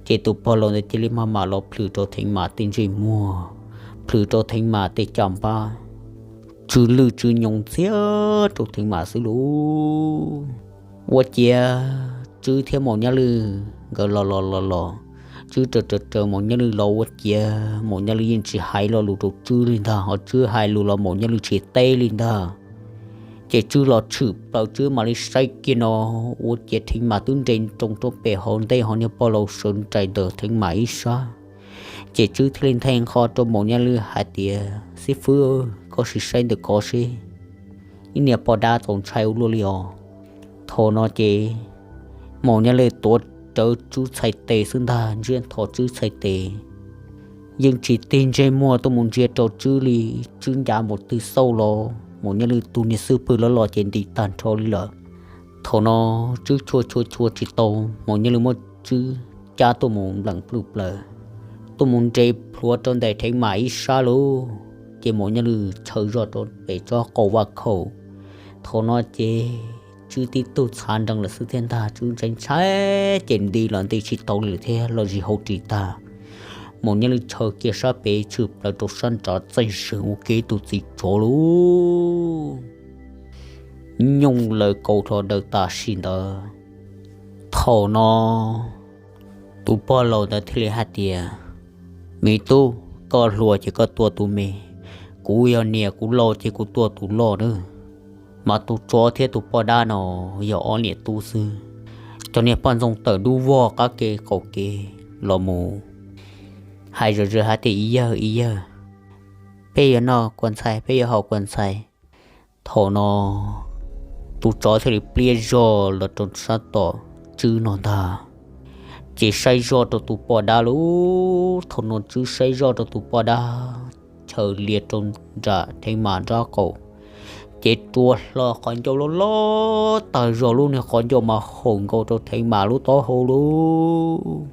Ces tus pog laus ntawd cia li maj mam los plhws rau Theev Mas tej ntsej muag, plhws rau Theev Mas tej caj npab, tsw lwj tsw nyoos ntxiag rau Theev Mas xwb lauj. Ua ciav Tswb thiab Maum Nyaj Lwm nkawd los los los los, Tswb raws raws raws Maum Nyaj Lwj los ua ciav Maum Nyaj Lwj yeej tsis hais lo lus rau Tswb li ntag, ho Tswb hais lus los Maum Nyaj Lwj tsis teb li ntag. Ces Tswb los tshwm plaws Tswb mam li saib kiag no, ua ciav Theev Mas twb nres nroos rau pem hauv ntej ho niag poj laus sawv nraim ntawm Theev Mas ib sab. Ces Tswb thiaj li nthe nqho rau Maum Nyaj Lwj hais tias, Xib fwb, koj sim saib ntawm ko seb, ib niag poj dab txaus ntshai ua luaj li os. Thaum no ces Maum Nyaj Lwj tuav rawv Tswb txhais tes xwb ntag, ntsiab ntho Tswb txhais tes. Yeej tsis tig ntsej muag tuaj mus ntsia rau Tswb li. Tswb ncav npaum twg xauj los Maum Nyaj Lwj tus niag xub pwg loj los ces nti tag nrho li lawm. Thaum no Tswb chua chua chua tsis tau, Maum Nyaj Lwj muab Tswb cab tuaj mus npleem pluj plaws, tuaj mus nres plhuav rau ntawm Theev Mas ib sab lawm. Ces Maum Nyaj Lwj chaws zoj rau pem tsob qau vaj khaum. Thaum no ces Tswb tib tug txhav nrees lawm xwb thiab ntag, Tswb ntshai ntshai ces nti los nti tsis tau li lawm thiab los zis hauv ris tag. Maum Nyaj Lwj chaws kiag sab pem tshwm plaws rau sab nrad txaij zeeg ua ke tus txiv tsov lawm, nyooj laws kaus hlo daws tam sim ntawd. Thaum no tus pog laus ntawd thiaj li hais tias, Me tub, koj hluas ces koj tua tus me, kuv yog niam kuv laus ces kuv tua tus loj na. Mas tus tsov thiab tus poj dab no yog ob niam tub xwb. Cov niag poj ntxoog tawm dub vog qab ke qaum kev los mus hais zom zaws hais tias, Ib yawg, ib yawg, peb yuav noj kua ntxhais, peb yuav haus kua ntxhais. Thaum no tus tsov thiaj li pliab zog los rau sab tom Tswb no ntag, ces saib zoj rau tus poj dab lawm. Thaum no Tswb saib zoj rau tus poj dab, chaws lias rau nram Theev Mas nraub qaum, ces rua hlo qhov ncauj loj loj tag zog, lub niag qhov ncauj mas haum nkaus rau Theev Mas lub taub hau lawm.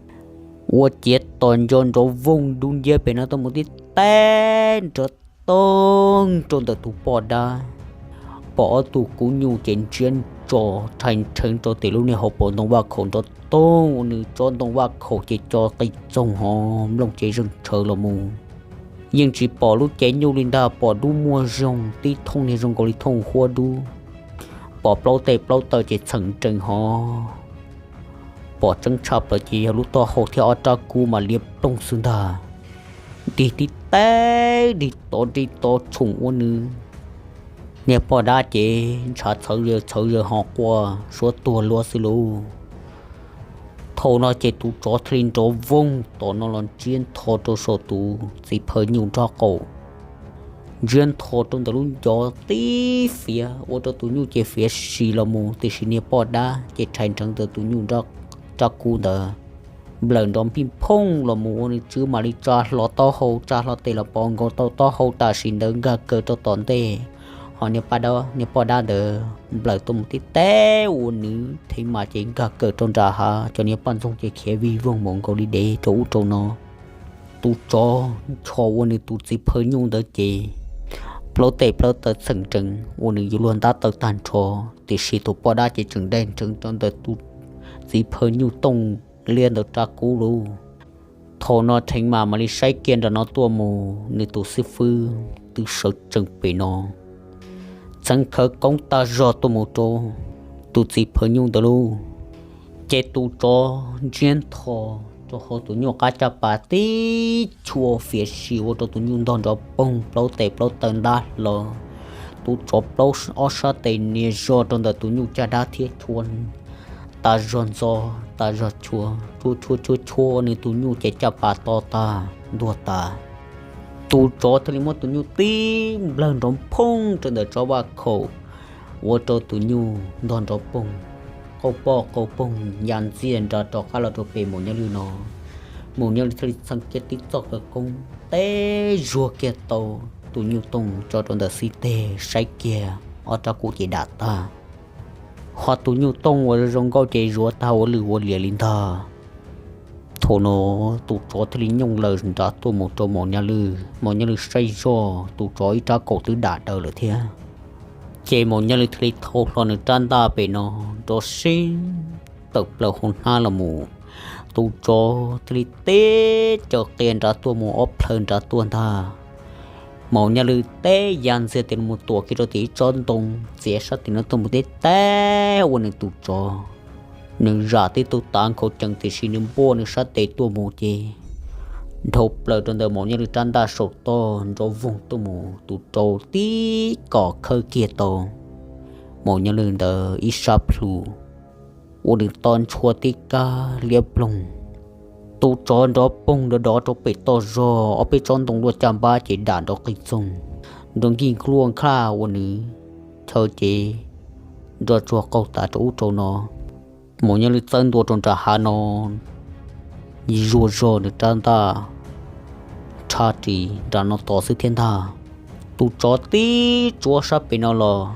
Ua ciav tos nco nrov voog dub nciab pem no tuaj mus tib teb nrov toog rau ntawm tus poj dab, pom ob tug kub nyuj ces ntsiab ntso rhais nrheev rau tim lub niag hauv paus ntoo vaj khaum nrov toog ua nws tsob ntoo vaj khaum ces co qis txoog hov nplooj ces zeeg tshawv los mus. Yeej tsis pom lub cev nyuj li ntag, pom dub muag zoog tib thooj niag zoo nkaus li thooj huab dub, pom plaub tes plaub taw ces txheem nrees hov, pom tseeb tshaj plaws ces yog lub taub hau thiab ob rab kub mas liab ploog xwb ntag. Nrig tib teb nrig tod nrig tod tshoom ua nws niag poj dab ces ntshav txhawv zaws txhawv zaws ho quaj suab tuag luaj xwb lauj. Thaum no ces tus tsov thiaj li nrov voog tom no los ntsiab ntho rau saum tus txiv phaw nyuj nraub qaum, ntsiab ntho rau ntawm lub ncov tib fiav ua rau tus nyuj ces fiav si los mus, tiam sis niag poj dab ces rhais nrheev ntawm tus nyuj rab kub ntawd nplawm nrov npij phooj los mus ua nws tswb mam li tsa hlo taub hau, tsa hlo tes los pov nkaus tau taub hau tam sim ntawd nkag kaws rau tom ntej. Ho niag poj dab ntawd nplawm tuaj mus tib teb ua nws Theev Mas ces nkag kaws rau nram hav, cov niag poj ntxoog ces khiav vij voog mus nkaus li dev rau ub rau no. Tus tsov ncho ua nws tus txiv phaw nyuj ntawd ces plaub tes plaub taw txheem nrees ua nws yuav luag ntab taw tag nrho, tiam sis tus poj dab ces tseem dai nrheev rau ntawm tus txiv phaw nyuj tooj liab ntawd rab kub lauj. Thaum no Theev Mas mam li saib kiag nram no tuaj mus, nws tus xib fwb twb sawv tsees pem no, txeev khawv koob tag zog tuaj mus rau tus txiv phaw nyuj ntawd lauj. Ces tus tsov ntsiab ntho rau hauv tus nyuj qab caj pas tib chua fiav si ua rau tus nyuj ntog nrov poog, plaub tes plaub taw ntab hlo. Tus tsov plaub ob sab tes nias zog rau ntawm tus nyuj caj dab thiab chua tas zog ntxo, tas zog chua, chua chua chua chua nws tus nyuj ces caj pas to tag ntuag tas. Tus tsov thiaj li muab tus nyuj tib nplawg nrov phooj rau ntawm tsob vaj khaum, ua rau tus nyuj ntog nrov poog, qauj poj qauj poog ya ntxiag nrad rov qab los rau pem Maum Nyaj Lwj no. Maum Nyaj Lwj thiaj li txheev kiag tib txoj khawv koob teb zuag kiag tau tus nyuj tooj tso rau ntawm xib teg, saib kiag ob rab kub ces dam tag. Ho tus nyuj tooj uas zoo nkauj ces zuav tag ua lwj ua liam li ntag. Thaum no tus tsov thiaj li nyooj laws nrad tuaj mus rau Maum Nyaj Lwj. Maum Nyaj Lwj saib zoj tus tsov ib rab kaum twb dam daws lawm thiab. Ces Maum Nyaj Lwj thiaj li thau hlo nws rab ntaj pem no nrov seeb tawm plaws hauv hnab los mus. Tus tsov thiaj li teb caws qia nrad tuaj mus ob plhaw nrad tuaj ntag. Maum Nyaj Lwj teb ya ntxiag tes los mus tuam kiag rau tim ib tsob ntoo txiav sab tim no tuaj mus teb teb ua nws tus tsov Nws zam tib tug tav nkhaus cees tiam sis nws npuaj nws sab tes tuaj mus ces dhau plaws rau ntawm Maum Nyiaj Lwj rab ntaj saum toj nrov voog tuaj mus, tus rau tib kom khawb kiag tau Maum Nyiaj Lwj ntawd ib sab plhu, ua nws to ntshua tib kab liab ploog. Tus tsov nrov poog nrov dov rau pem toj zog, ob peb tsob ntoo luaj caj npab ces dam nrov qis txoog, nrov nkig nkluaj nkaj ua nws chaw ces nrov tsuag qaug tas rau ub rau no. Maum Nyiaj Lwj txawb ntua rau nram hav no, zuag zog nws rab ntaj rhab ris nram no tod xwb thiab ntag. Tus tsov tib tsuav sab pem no los,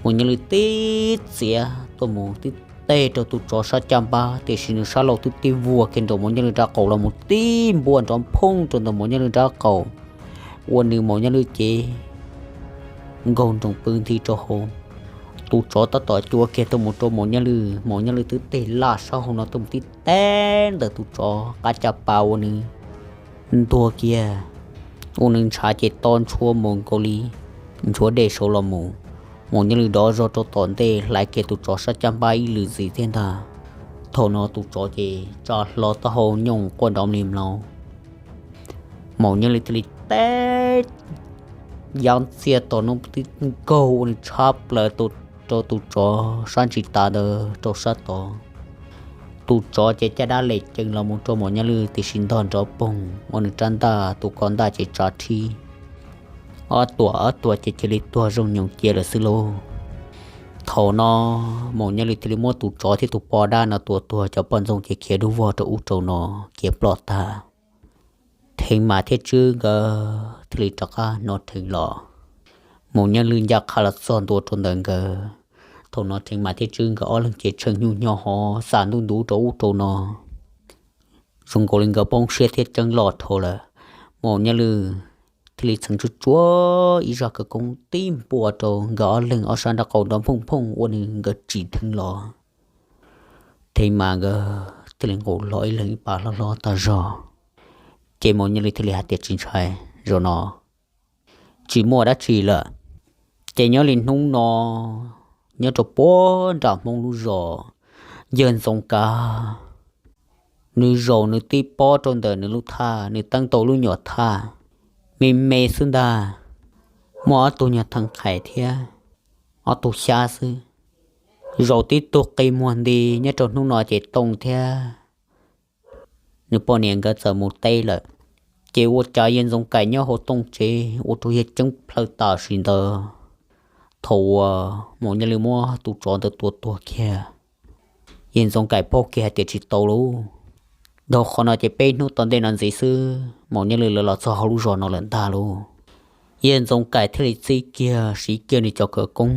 Maum Nyiaj Lwj tib txiav tuaj mus tib teg rau tus tsov sab caj npab, tiam sis nws sab laug twb tib vuag kiag nraum Maum Nyiaj Lwj rab qaum los mus tib npuaj nrov phooj rau ntawm Maum Nyiaj Lwj rab qaum, ua nws Maum Nyiaj Lwj cev nkaug nroos pw nthi rau hauv. Tus tsov tab tom cuav kiag tuaj mus rau Maum Nyiaj Lwj, Maum Nyiaj Lwj twb teg laj sab hauv no tuaj mus tib teg ntawm tus tsov qab caj pas ua nws ntuag kiag, ua nws ntshav ces to ntshua mus nkaus li nchuav dej saud los mus. Maum Nyiaj Lwj dov zog rau tom ntej hlais kiag tus tsov sab caj npab ib lwm ntxiv thiab ntag. Thaum no tus tsov ces tsa hlo taub hau nyooj quaj nrov mlig mlaus. Maum Nyiaj Lwj thiaj li teb yab ntxiag tom no tib nkaug ua nws tshab plaws rau tus tsov sab ntsis tav ntawd rau sab tod. Tus tsov ces caj dab lem cees los mus rau Maum Nyiaj Lwj tiam sis ntog nrov poog ua nws rab ntaj tus ko ntaj ces tsav rhib, ob tuam ob tuam ces cia li tuag zoo nyoos cia lawm xwb lauj. Thaum no Maum Nyiaj Lwj thiaj li muab tus tsov thiab tus poj dab no tua tuag, cov poj ntxoog ces khiav dub vog rau ub rau no khiav ploj tag. Theev Mas thiab Tswb nkawd thiaj li rov qab hnov Theev los. Maum Nyiaj Lwj ncaj qha los txog ntua rau ntawm nkawd. Thaum no Theev Mas thiab Tswb nkawd ob leeg ces tshee nyuj nyo hov xam ntuj ntuv rau ub rau no, zoo nkaus li nkawd poob siab thiab ceeb loj dhau lawm. Maum Nyiaj Lwj thiaj li txheev tsuag tsuag ib zaj khawv koob tib npuaj rau nkawd ob leeg ob sab nraub qaum nrov phooj phooj ua nws nkawd tsim dheev los. Theev Mas nkawd thiaj li nqus hlo ib leeg ib pas hlob hlob tag zog. Ces Maum Nyiaj Lwj thiaj li hais tias tsis ntshai, zaum no tsis muaj dab tsi lawm. Ces nyob li hnub no, nyob rau puag nram Hmoob lub zos, yawg Ntxoov Kav, nws zaum nws tib pob rau ntawm nws lub thaj, nws teeb tau lub nyuam thaj me me xwb ntag, muaj ob tug nyuag theev qhais thiab ob tug xyab xwb. Zaum tib tug qi muag nti. Nyob rau hnub no ces Tooj thiab nws poj niam nkawd txawm mus teb lawm, ces ua cas yawg Ntxoov Kaim nyob hauv Tooj tsev ua rau yawg ceeb plhaw tam sim ntawd. Thaum uas Maum Nyiaj Lwj muab tus tsov ntawd tua tuag kiag, yawg Ntxoov Kaim paub kiag hais tias tsis tau lauj. Dhau qhov no ces peb hnub tom ntej no ntxiv xwb Maum Nyiaj Lwj lawv los txog hauv lub zos no lawm ntag lauj. Yawg Ntxoov Kaim thiaj li txib kiag siv kiag nws cov khawv koob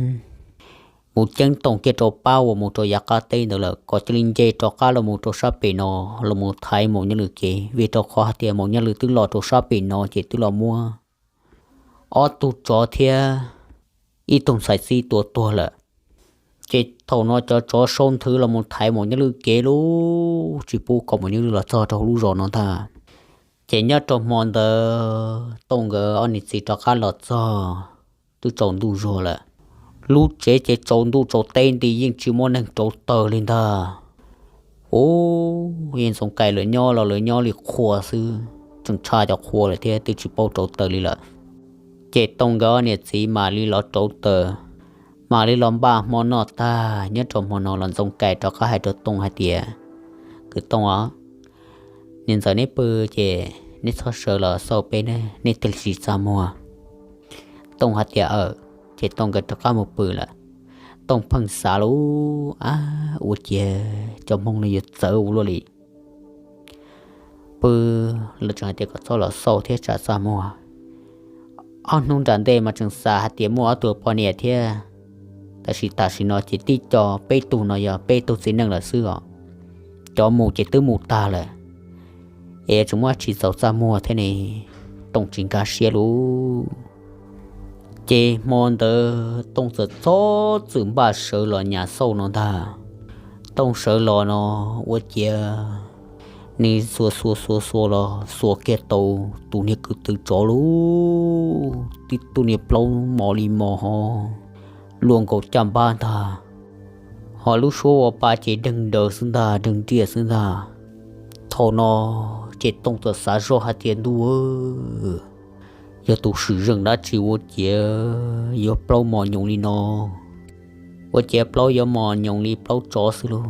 mus ceeb toom kiag rau pab uas mus rau yav qab teb ntawd lawm, kom cia li nce rov qab los mus rau sab pem no, los mus thaiv Maum Nyiaj Lwj kev, vim rau qhov hais tias Maum Nyiaj Lwj twb los rau sab pem no ces twb los muab ob tug tsov thiab ib tug ntxhais txib tua tuag lawm. Ces thaum no cov tsov sau nthwv los mus thaiv Maum Nyiaj Lwj kev lauj, tsis pub kom Maum Nyiaj Lwj los txog rau hauv lub zos no ntag. Ces nyob rau hmo ntawd Tooj nkawd ob niam txiv rov qab los txog, twb tsaus ntuj zuag lawm. Lub tsev ces tsaus ntuj tsaus teb nti yeej tsis muaj neeg rauv taws li ntag. Ub, yawg Ntxoov Kaim lawv nyob los lawv nyob li qhua xwb, tseem tshaj cov qhua lawm thiab twb tsis paub rauv taws li lawm. Ces Tooj nkawd ob niam txiv mam li los rauv taws, mam li los npaj hmo noj tag. Nyob rau hmo no los Ntxoov Kaim rov qab hais rau Tooj hais tias, kwv Tooj os, niam ntxawm neb pw ces neb txhob sawv los xauj peb ne, neb thiaj li tsis txaj muag. Tooj hais tias aw, ces Tooj nkawd rov qab mus pw lawm. Tooj pheej xav lub, ab, ua ciav cov Hmoob no yuav txawv ua luaj li. Pw, lawv tseem hais tias kom txhob los xauj thiab tsam txaj muag. Ob hnub nram ntej mas tseem xav hais tias muaj ob tug poj niam thiab, tab sis tam sim no ces tib co peb tug no yog peb tug txiv neej lawm xwb os. Cov mus ces twb mus tag lawm, es tseem muab tsis txaus txaj muag thiab ne. Tooj tsis nkag siab lauj. Ces hmo ntawd Tooj txawm txhob txwm npaj sawv los nyas xauj no ntag. Tooj sawv los no ua ciav nws xuas xuas xuas xuas los xuas kiag tau tus niag kwv tw tsov lauj, tib tug niag plaub mos li mos ho luaj nkaus caj npab ntag. Ho lub suab ua pa ces deeg daws xwb ntag, deeg nriaj xwb ntag. Thaum no ces Tooj txawm xav zoj hais tias, ntuj, yog tus swm zeej dab tsi ua ciav yuav plaub mos nyoos li no, ua ciav plaub yuav mos nyoos li plaub tsov xwb lauj.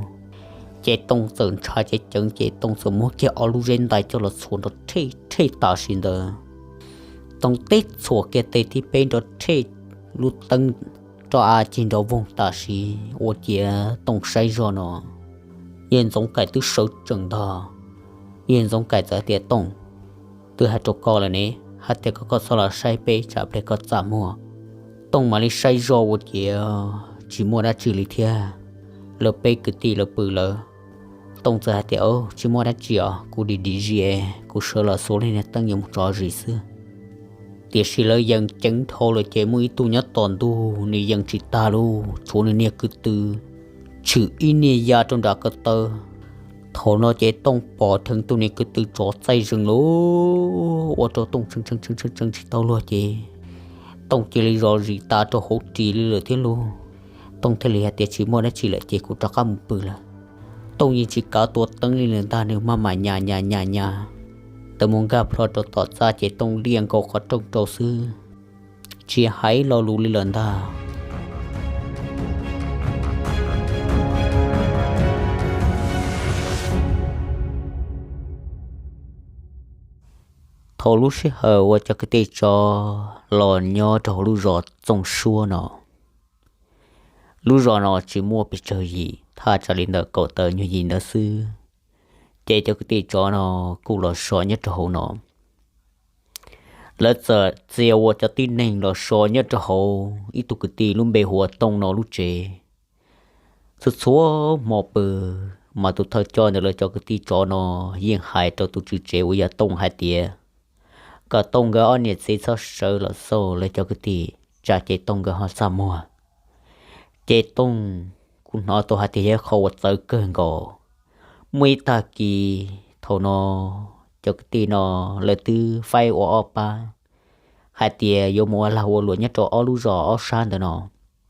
Ces Tooj txawm ntshai ceev ceev ces Tooj txawm muab kiag ob lub zeb ntais coj los txhuam nrov rhej rhej tam sim ntawd. Tooj teb txhuam kiag tes thib peb nrov rhej, lub teeb roj av cig nrov voog tam sim, ua ciav Tooj saib zoj no, yawg Ntxoov Kaim twb sawv tsees ntag. Yawg Ntxoov Kaim txawm tias, Tooj, twb hais rau koj lawm ne, hais tias kom koj txhob los saib peb tsam pliag koj txaj muag. Tooj mam li saib zoj ua ciav tsis muaj dab tsi li thiab, lawv peb kwv tij lawv pw lawm. Tooj txawm hais tias, tsis muaj dab tsi os, kuv dim dim zis, kuv sawv los xuas li niag teeb yuav mus tso zis xwb. Tiam sis lawv yees ceev dhau lawm ces muaj ib tug nyob tom ntug, nws yees tsis tag lauj, tshuav nws niag kwv tw tshwm ib niag ya rau nram ko taw. Thaum no ces Tooj pom dheev tus niag kwv tw tsov txaij zeeg lauj, ua rau Tooj tshee tshee tshee tshee tshee tsis tau luag ces Tooj cia li zom zis tas rau hauv ris li lawm thiab lauj. Tooj thiaj li hais tias, tsis muaj dab tsi lawm ces kuv rov qab mus pw lawm. Tooj yeej tsis kav tua teeb li lawm ntag, nws maj mam nyas nyas nyas nyas, tawm mus nkag plho rau tom txaj ces Tooj liaj nkaus qhov rooj rau xwb, tsis hais lo lus li lawm ntag. Thaum lub sij hawm uas cov kwv tij tsov los nyob rau hauv lub zos Txooj Suab no, lub zos no tsis muaj pes tsawg yim, thaj tsam li ntawm kaum tawm nyuag yim ntawd xwb, ces cov kwv tij tsov no kuj los so nyob rau hauv no. Lawv txawm txia ua cov tib neeg los so nyob rau hauv ib tug kwv tij lub npe hu ua Tooj no lub tsev. Txhua txhua hmo pw, mas tus thawj coj ntawm lawv cov kwv tij tsov no yeej hais rau tus tswv tsev uas yog Tooj hais tias, kom Tooj nkawd ob niam txiv txhob sawv los xauj lawv cov kwv tij, tsam ces Tooj nkawd ho txaj muag. Ces Tooj kuj hnov tau hais tias yog qhov uas txawv kawg nkaus. Muaj ib tag kis thaum no cov kwv tij no lawv twb faib ua ob pab hais tias yuav mus ua lag ua luam nyob rau ob lub zos ob sab ntawd no,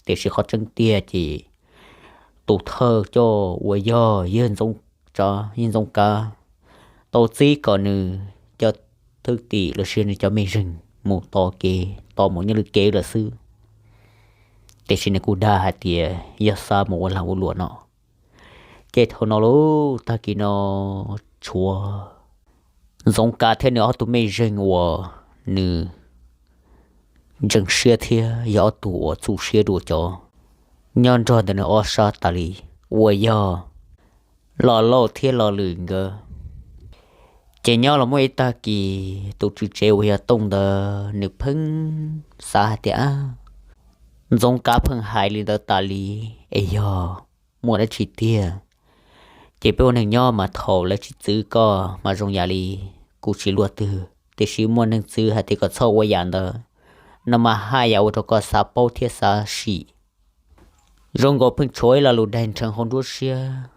tiam sis qhov tseeb tiag ces tus thawj coj uas yog yawg Ntxoov Kav tau txib kom nws cov thwj tim los sis nws cov mej zeeg mus tos kev tos mus nyob lwm kev lawm xwb. Tiam sis nws kuj dag hais tias yog xav mus ua lag ua luam no. Ces thaum no lauj, tag kis no tshuav Ntxoov Kav thiab nws ob tug mej zeeg uas nws ntseeg siab thiab yog ob tug uas txuj siab dua cov nyob nrog ntawm nws ob sab tas li, uas yog Los Lauj thiab Los Lwm nkawd. Ces nyob los muaj ib tag kis tus tswv tsev uas yog Tooj ntawd nws pheej xav hais tias, Ntxoov Kav pheej hais li ntawd tas li, es yog muaj dab tsi tiag? Ces peb ua neeg nyob mas thaum lawv tsis txwv koj mas zoo yam li kuv tsis luaj twg, tiam sis muaj neeg txwv hais tias kom txhob ua yam ntawd no mas haj yam ua rau koj xav paub thiab xav sim. Zoo nkaus pheej tshuav ib lo lus daig nrheev hauv nruab siab,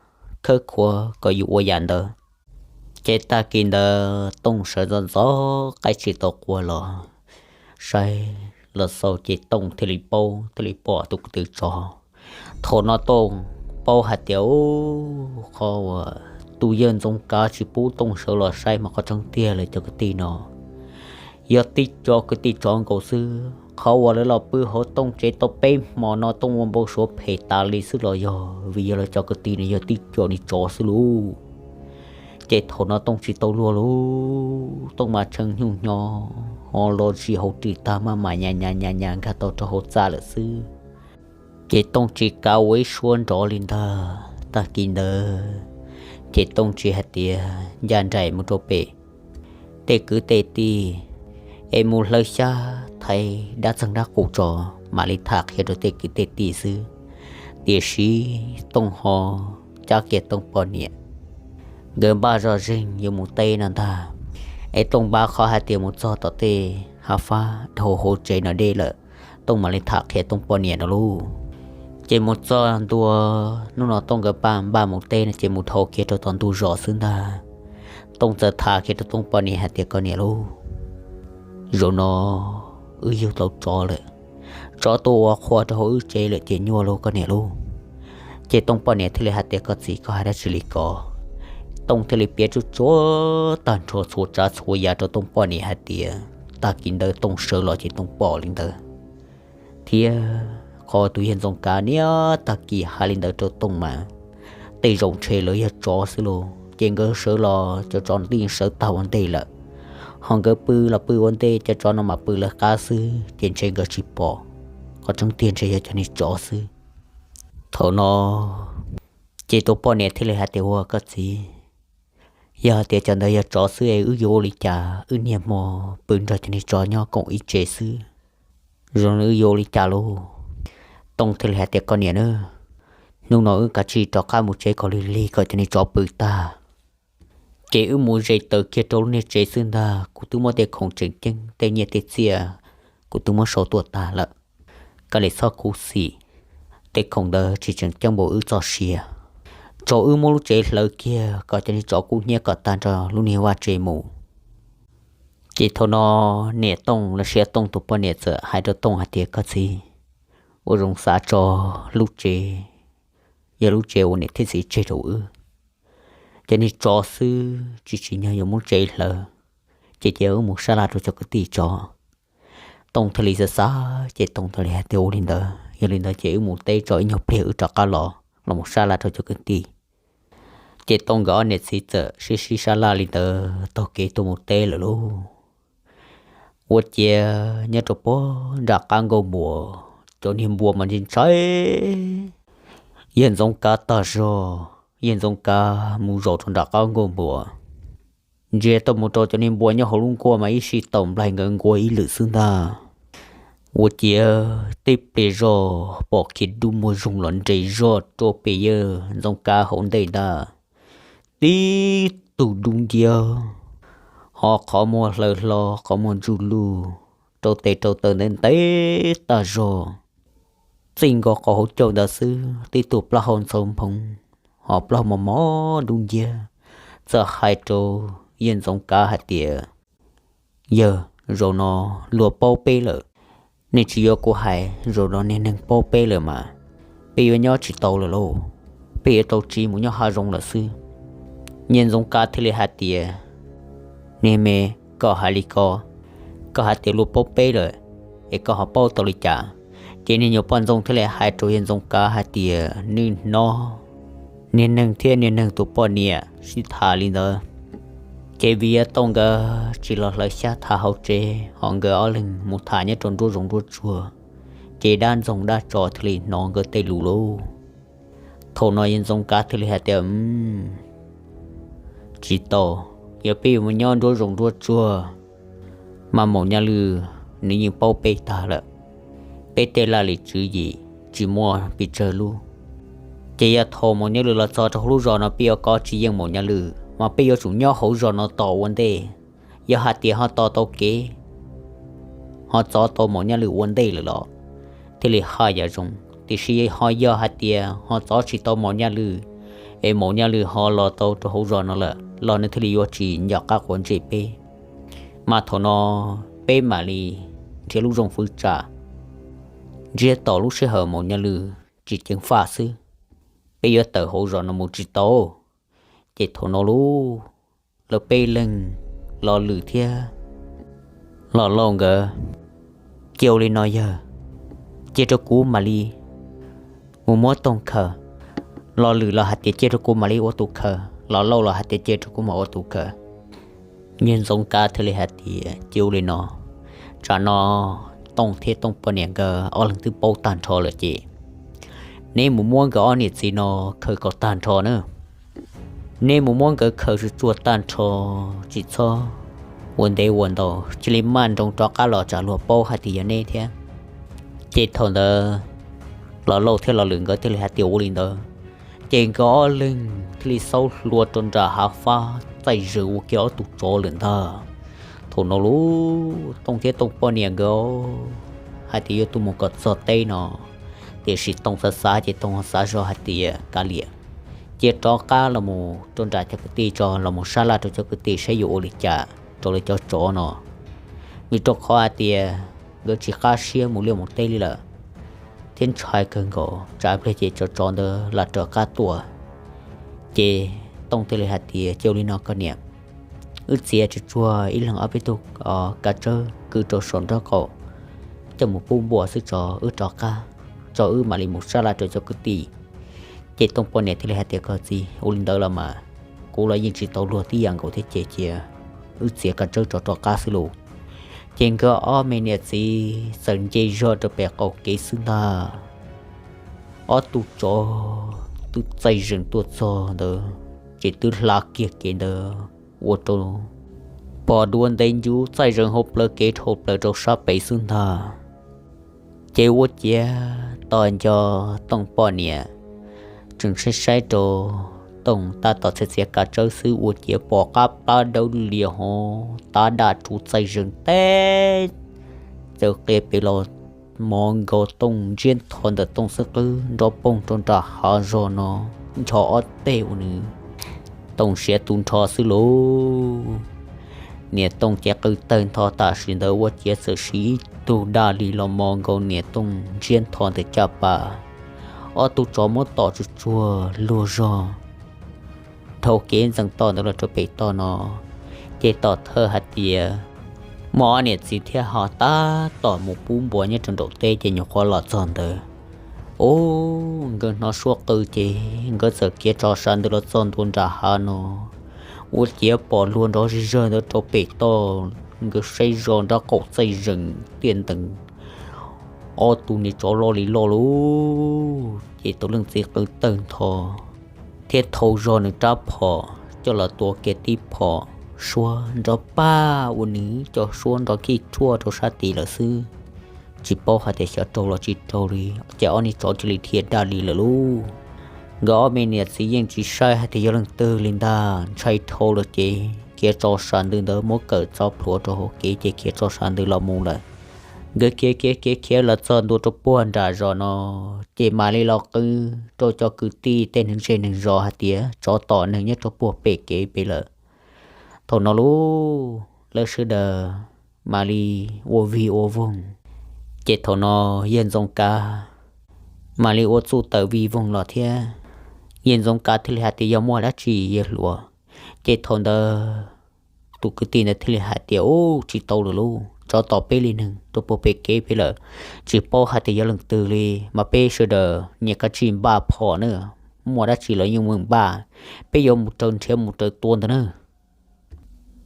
khawb khuav kom yus ua yam ntawd. Ces tag kis ntawd Tooj sawv ntxov ntxov qaij tsis tau qua los saib los xauj ces Tooj thiaj li paub, thiaj li pom tus kwv tw tsov. Thaum no Tooj paub hais tias, u, qhov uas tus yawg Ntxoov Kav tsis pub Tooj sawv los saib mas qhov tseeb tiag lawv cov kwv tij no yog tib co kwv tij tsov nkaus xwb. Qhov uas lawv los pw hauv Tooj tsev tau peb hmo no Tooj ua npau suav phem tas li xwb los yog vim yog lawv cov kwv tij no yog tib co niag tsov xwb lauj. Ces thaum no Tooj tsis tau luag lauj, Tooj mas tshee nyuj hnyo ho los zis hauv ris tag maj mam nyas nyas nyas nyas nkag tau rau hauv txaj lawm xwb. Ces Tooj tsis kav ua ib suab nrov li ntag. Tag kis ntawd ces Tooj tsis hais tias ncaj nraim mus rau pem tej kwv tej tij es mus hlawv xyab thaiv dab txeeg dab qus tso, mam li tham qhia rau tej kwv tej tij xwb. Tiam sis Tooj ho cab kiag Tooj poj niam, nkawd npaj zoj zeeg yuav mus teb no ntag. Es Tooj npaj qhov hais tias mus txog tom tej hav fab dhau hauv tsev no deb lawm, Tooj mam li tham qhia Tooj poj niam no lauj. Ces mus txog ntua, hnub no Tooj nkawd npaj mus teb no ces mus dhau kiag rau tom ntug zos xwb ntag. Tooj txawm tham kiag rau Tooj poj niam hais tias, koj niam lauj, zaum no wb yug tau tsov lawm, tsov tuaj ua qhua rau hauv wb tsev lawm ces nyuaj lauj koj niam lauj. Ces Tooj poj niam thiaj li hais tias, Koj txiv, koj hais dab tsi li ko? Tooj thiaj li piav tsuj tsuav tag nrho txhua tsav txhua yam rau Tooj poj niam hais tias tag kis ntawd Tooj sawv los ces Tooj pom li ntawd, thiab qhov tus yawg Ntxoov Kav niaj tag kis hais li ntawd rau Tooj mas tej zaum ntshe lawv yog tsov xwb lauj. Ces nkawd sawv los cov tsov twb yeej sawv tag ua ntej lawm, ho nkawd pw los pw ua ntej, cov tsov no mas pw lawv qab xwb ces ntshe nkawd tsis pom, qhov tseeb tiag ntshe yog cov niag tsov xwb. Thaum no ces tus poj niam thiaj li hais tias, Ua koj txiv, yog hais tias cov ntawd yog tsov xwb es wb yuav ua li cas? Wb niaj hmo pw nrog cov niag tsov nyob koom ib tsev xwb, zoo li wb yuav ua li cas lauj? Tooj thiaj li hais tias, Koj niam na, hnub no wb kav tsij rov qab mus tsev kom lig lig kom cov niag tsov pw tag, ces wb mus zes taws kiag rau lub niag tsev xwb ntag. Kuv twb muab tej khoom tseem ceeb, tej nyiaj tej txiaj kuv twb muab sau tuaj tag lawm. Koj li txhob khuv xim, tej khoom ntawd tsis tseem ceeb npaum wb txoj sia. Tso wb muab lub tsev hlawv kiag kom cov niag tsov kub hnyiab kom tag nrho lub niag vaj tsev mus. Ces thaum no niam Tooj los sis Tooj tus poj niam txawm hais rau Tooj hais tias, Koj txiv, ua zoo xav tso lub tsev, yog lub tsev uas niam thiab txiv tseg rau wb. Cov niag tsov xwb tsis tsim nyog yuav muab tsev hlawv, ces cia wb mus sab laj rau cov kwv tij tso. Tooj thiaj li xav xav ces Tooj thiaj li hais tias, Ua li ntawd, yog li ntawd ces wb mus teb tso ib nyuag pliag wb rov qab los, los mus sab laj rau cov kwv tij. Ces Tooj nkawd ob niam txiv txawm sib sib sab laj li ntawd taug kev tuaj mus teb lawm lauj. Ua ciav nyob rau puag nram qab nkuaj npua, cov niag npua mas ntshai ntshai yawg Ntxoov Kav tag zog. Yawg Ntxoov Kav mus zaum rau nram qab nkuaj npua, ntsia tuaj mus rau cov niag npua nyob hauv lub nkuaj mas ib sij taum nplaig nkawd nkuaj ib lwm xwb ntag. Ua ciav tej pliag zog pom kiag dub muag zoog los nres zog rau pem yawg Ntxoov Kav hauv ntej ntag. Tib tug dub nciab, ho qhov muag hlaw hlo, qhov muag ntsuj lug, rau tes rau taw ntev ntev tag zog. Txij nkaus qhov hauv caug ntawd xwb tib tug plaub hau ntxhov nphoo, ho plaub hau mos mos dub nciab, txawm hais rau yawg Ntxoov Kav hais tias, Yawg, zaum no luag paub peb lawm. Nej tsis yuav kuv hais, zaum no niag neeg paub peb lawm mas peb yuav nyob tsis tau lawm lauj, peb yuav tau tsiv mus nyob hav zoov lawm xwb. Yawg Ntxoov Kav thiaj li hais tias, Niag me, koj hais li ko, koj hais tias luag paub peb lawm, es koj ho paub tau li cas? Ces niag nyuam poj ntxoog thiaj li hais rau yawg Ntxoov Kav hais tias, Nws hnov niag neeg thiab niag neeg tus poj niam sib tham li ntawd, ces vim yawg Tooj nkawd tsis los hlawv xyab tham hauv tsev, ho nkawd ob leeg mus tham nyob rau nruab zoov nruab tsuag, ces dab ntxoog dab tsov thiaj li hnov nkawd tej lus lauj. Thaum no yawg Ntxoov Kav thiaj li hais tias, Tsis tau, yog peb yuav mus nyob nruab zoov nruab tsuag, mas Maum Nyaj Lwj nws yeej paub peb tag lawm. Peb tej laj lim tswv yim tsis muaj pes tsawg lub. Ces yog thaum Maum Nyaj Lwj los txog rau hauv lub zos no peb yuav kov tsis yeej Maum Nyaj Lwj, mas peb yuav tsum nyob hauv zos no tos ua ntej. Yog hais tias ho tos tau kev, ho txov tau Maum Nyaj Lwj ua ntej lawm los thiaj li haj yam zoo, tiam sis ho yog hais tias ho txov tsis tau Maum Nyaj Lwj, es Maum Nyaj Lwj ho los tau rau hauv zos no lawm los nws thiaj li yuav tsis nco qab quav ntsej peb. Mas thaum no peb mam li nrhiav lub zoo fwv tsam ntsiag to lub sij hawm Maum Nyaj Lwj tsis ceev faj xwb, peb yuav tawm hauv zos no mus tsis tau. Ces thaum no lauj, lawv peb leeg, Los Lwm thiab Los Lauj nkawd, Cia ua li no yawg, cia rau kuv mam li mus muab Tooj khaws. Los Lwm los hais tias, Cia rau kuv mam li ua tus khaws. Los Lauj los hais tias, Cia rau kuv mam ua tus khaws. Yawg Ntxoov Kav thiaj li hais tias, Cia ua li no, tsam no Tooj thiab Tooj poj niam nkawd ob leeg twb paub tag nrho lawm ces neb mus muab nkawd ob niam txiv no khaws kom tag nrho na. Neb mus muab nkawd khaws tsuag tsuag tag nrho, tsis txhob ua ntev ua ntau, cia li maj nroos rov qab los tsam luag paub hais tias yog neb thiab. Ces thaum ntawd Los Lauj thiab Los Lwm nkawd thiaj li hais tias ua li ntawd. Ces nkawd ob leeg thiaj li xaub hlua rau nram hav fab txaij zaws ua kiag ob tug tsov lawm ntag. Thaum no lauj, Tooj thiab Tooj poj niam nkawd hais tias yuav tuaj mus kom txog teb no, tiam sis Tooj xav xav ces Tooj xav zog hais tias kav liam, cia rov qab los mus rau nram cov kwv tij tso, los mus sab laj rau cov kwv tij saib yuav ua li cas rau lawv cov tsov no. Vim rau qhov hais tias nkawd tsis qab siab mus liaj mus teb li lawm, Teb ntshai kawg nkaus, tsam pliag ces tsov tsov ntawd lam raws qab tuaj. Ces Tooj thiaj li hais tias, Cia ua li no koj niam, wb txiav tsuag tsuag ib leeg ob peb tug kav tsawb kwv rau saum nraub qaum, coj mus pub npua xwb tso, wb rov qab tso, wb mam li mus sab laj rau cov kwv tij. Ces Tooj poj niam thiaj li hais tias, Koj txiv, ua li ntawd los mas kuv los yeej tsis tau luag tib yam nkaus thiab, ces cia wb txiav kav tsawb tso rov qab xwb lauj. Ces nkawd ob me niam txiv txawm nce zog rau pem qaum kev xwb ntag. Ob tug tsov twb txaij zeem tuaj txog ntawd, ces twb hla kiag kev ntawd ua rau pom duav ntev ncuv txaij zeem hauv plawv kev dhau plaws rau sab pem xwb ntag. Ces ua ciav tos nco Tooj poj niam tseem saib saib rau Tooj tab tom txiav txiav kav tsawb xwb, ua ciav pom qab plab dawb lias hov tab daj rhuv txaij zeem teb txawm qia pem los mov nkaus Tooj ntsiab ntho ntawm Tooj xub qwb nrov poog rau nram hav zog no, ncho ob teg ua nws Tooj siav tu nrho xwb lauj. Niam Tooj ces qw tawg ntho tam sim ntawd ua ciav txawm siv ib tug daj li los mov nkaus niam Tooj ntsiab ntho ntawm caj pas. Ob tug tsov muab tom tsuag tsuag luag zog dhau kev ntxeev toj ntawd los rau pem toj no, ces tom thawj hais tias muaj ob niam txiv thiab ho tab tom mus pub npua nyob rau nraum teb, ces nyuam qhuav los txog ntawd, ub, nkawd hnov suab qw ces nkawd txawm khiav tso sav ntawd los txog ntua nram hav no, ua ciav pom luag nrov zig zawg ntawd rau pem toj. Nkawd saib zoj nraub qaum txaij zeem tiaj ntees, ob tug niag tsov loj li loj lauj. Ces tus leej txiv qw tawg ntho thiab thau zog nws rab phom coj los tua kiag tib phom, suab nrov pag ua nws cov suab nrov khij rhuaj rau sab tid lawm xwb, tsis paub hais tias xyov raug los tsis raug li. Ces ob niag tsov cia li dhia daj li lawm lauj. Nkawd ob me niam txiv yeej tsis saib hais tias yog leej twg li ntag, ntshai dhau lawm ces khiav tso sav ntws ntawd muab kawm txov plhuav rau hauv kev ces khiav tso sav ntws los mus lawm. Nkawd khiav khiav khiav khiav los txog ntua rau puag nram zos no, ces mam li los qw rau cov kwv tij tej neeg zej neeg zos hais tias tsov tom neeg nyob rau puag pem kev pem lawm. Thaum no lauj, lawv sawv daws mam li ua vig ua voog. Ces thaum no yawg Ntxoov Kav mam li ua txuj tawm vig voog los thiab. Yawg Ntxoov Kav thiaj li hais tias, Yog muaj dab tsi yawg hluas? Ces thaum ntawd tus kwv tij ntawd thiaj li hais tias, Ub, tsis tau lawm lauj, tsov tom peb li neeg rau puag pem kev pem lawm, tsis paub hais tias yog leej twg li, mas peb sawv daws nyias kav tsij npaj phom na, muaj dab tsi los yeej meem npaj, peb yuav mus raws nrhiav mus raws tua ntawd na.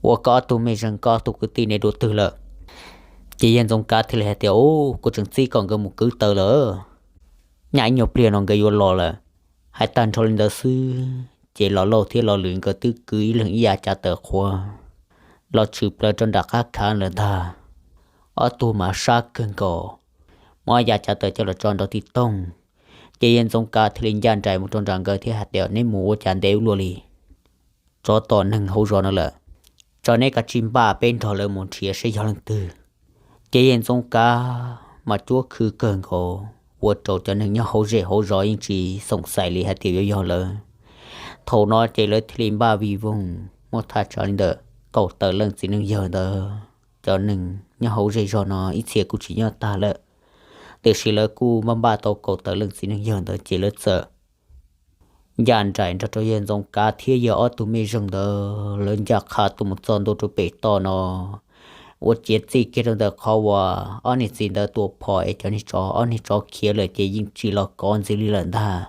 Ua koj ob tug mej zeeg koj ob tug kwv tij ne dua twg lawm? Ces yawg Ntxoov Kav thiaj li hais tias, Ub, kuv tseem txib kom nkawd mus kwv taws lawm. Nyaj ib nyuag pliag no nkawd yuav los lawm. Hais tag nrho li ntawd xwb ces Los Lauj thiab Los Lwm nkawd twb kwv ib leeg ib yav cav taws qhuav los tshwm plaws rau nram qab khav lawm ntag. Ob tug mas sab kawg nkaus, muab yav cav taws coj los tso nrov tib toog. Ces yawg Ntxoov Kav thiaj li ncaj nraim mus rau nram nkawd thiab hais tias, Neb mus ua cas ntev ua luaj li? Tsov tom neeg hauv zos no lawm. Tso neb kav tsij npaj peb nrog lawv mus nrhiav seb yog leej twg. Ces yawg Ntxoov Kav mas cuab khw kawg nkaus ua rau cov neeg nyob hauv zej hauv zos yeej tsis xoom xais li hais tias yuav yog lawv. Thaum no ces lawv thiaj li npaj vij voog muab thaj tsam li ntawm kaum tawm leej txiv neej yawg ntawd. Cov neeg nyob hauv zej zog no ib txhia kuj tsis nyob tag lawm, tiam sis lawv kuj npaj npaj tau kaum tawm leej txiv neej yawg ntawd ces lawv txawm ncaj nraim nrog rau yawg Ntxoov Kav thiab yawg ob tug mej zeeg ntawd lawv ncaj qha tuaj mus txog ntua rau pem toj no. Ua ciav txij kiag rau ntawm qhov uas ob niag txiv ntawd tua phom es cov niag tsov, ob niag tsov khiav lawm ces yeej tsis los kov ntxiv li lawm ntag.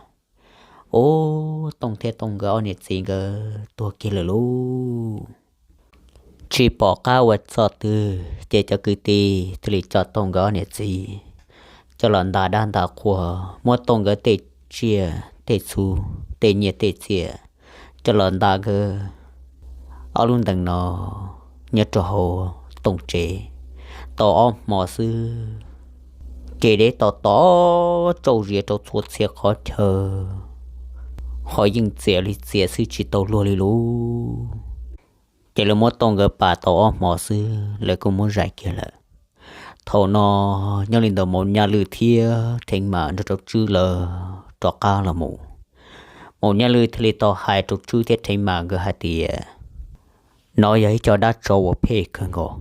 Ub, Tooj thiab Tooj nkawd ob niam txiv nkawd tuag kiag lawm lauj. Tsis pom qab ua txoj twg ces cov kwv tij thiaj li coj Tooj nkawd ob niam txiv coj los nta dab nta qhua, muab Tooj nkawd tej tsiaj tej txhu, tej nyiaj tej txiaj coj los nta nkawd ob lub ntees no nyob rau hauv Tooj tsev. Tau ob hmo xwb, kev deb to to tsauj zias rau txhua txhia qhov chaw, ho yeej txias li txias xwb tsis tau luag li lauj. Ces lawv muab Tooj nkawd pam tau ob hmo xwb lawv kuj muab zais kiag lawm. Thaum no nyob li ntawd Maum Nyaj Lwj thiab Theev Mam nrog rau Tswb lawv rov qab los mus. Maum Nyaj Lwj thiaj li tau hais rau Tswb thiab Theev Mam nkawd hais tias, no yog ib co dab tsov uas phem kawg nkaus,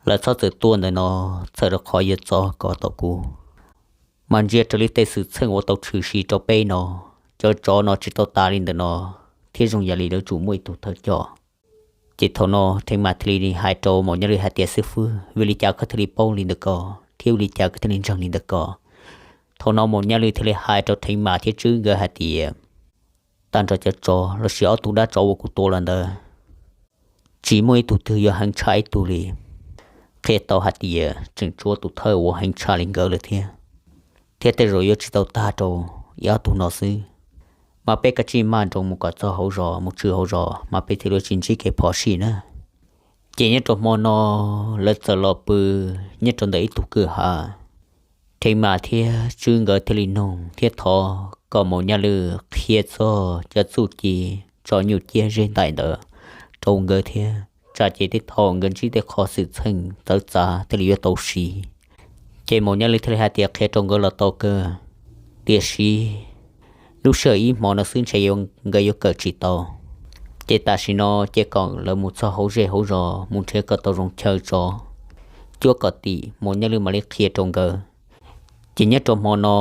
lawv txhob txwm tuaj ntawm no, txhawm rau qhov yuav txov kom tau kuv. Mas ntsia raws li tej xwm txheej uas tau tshwm sim rau peb no, cov tsov no tsis tau tas li ntawm no, thiab zoo yam li lawv tsum muaj ib tug thawj coj. Ces thaum no Theej Mas thiaj li hais rau Maum Nyaj Lwj hais tias, Xib fwb, vim li cas koj thiaj li paub li ntawm ko, thiab vim li cas koj thiaj li ntseeg li ntawm ko? Thaum no Maum Nyaj Lwj thiaj li hais rau Theej Mas thiab Tswb nkawd hais tias, Tag nrho cov tsov los sis ob tug dab tsov uas kuv tua los ntawd, tsis muaj ib tug twg yuav heev tshaj ib tug li. Qhia tau hais tias tseem tshuav tus thawj uas heev tshaj li nkawd lawm thiab. Thiab tej zaum yuav tsis tau tag rau ib ob tug no xwb. Mas peb kav tsij maj nroos mus kom txog hauv zos, mus tshwm hauv zos mas peb thiaj li tsis ntsib kev phom sij na. Ces nyob rau hmo no lawv txawm los pw nyob rau ntawm ib tug kwj ha. Theej Mas thiab Tswb nkawd thiaj li nug thiab thov kom Maum Nyaj Lwj qhia txog cov txuj ci tso nyuj ciab zeb ntais ntawd rau nkawd thiab, tsam ces tej thaum nkawd ntsib tej qhov xwm txheej txawv txav thiaj li yuav tau siv. Ces Maum Nyaj Lwj thiaj li hais tias qhia rau nkawd los tau kawg, tiam sis lub sij hawm ib hmo no xwb ntshe nkawd yuav kawm tsis tau. Ces tam sim no cia kom lawv mus txog hauv zej hauv zos mus nrhiav kom tau zoo chaw tso, cuab kom tim Maum Nyaj Lwj mam li qhia rau nkawd. Ces nyob rau hmo no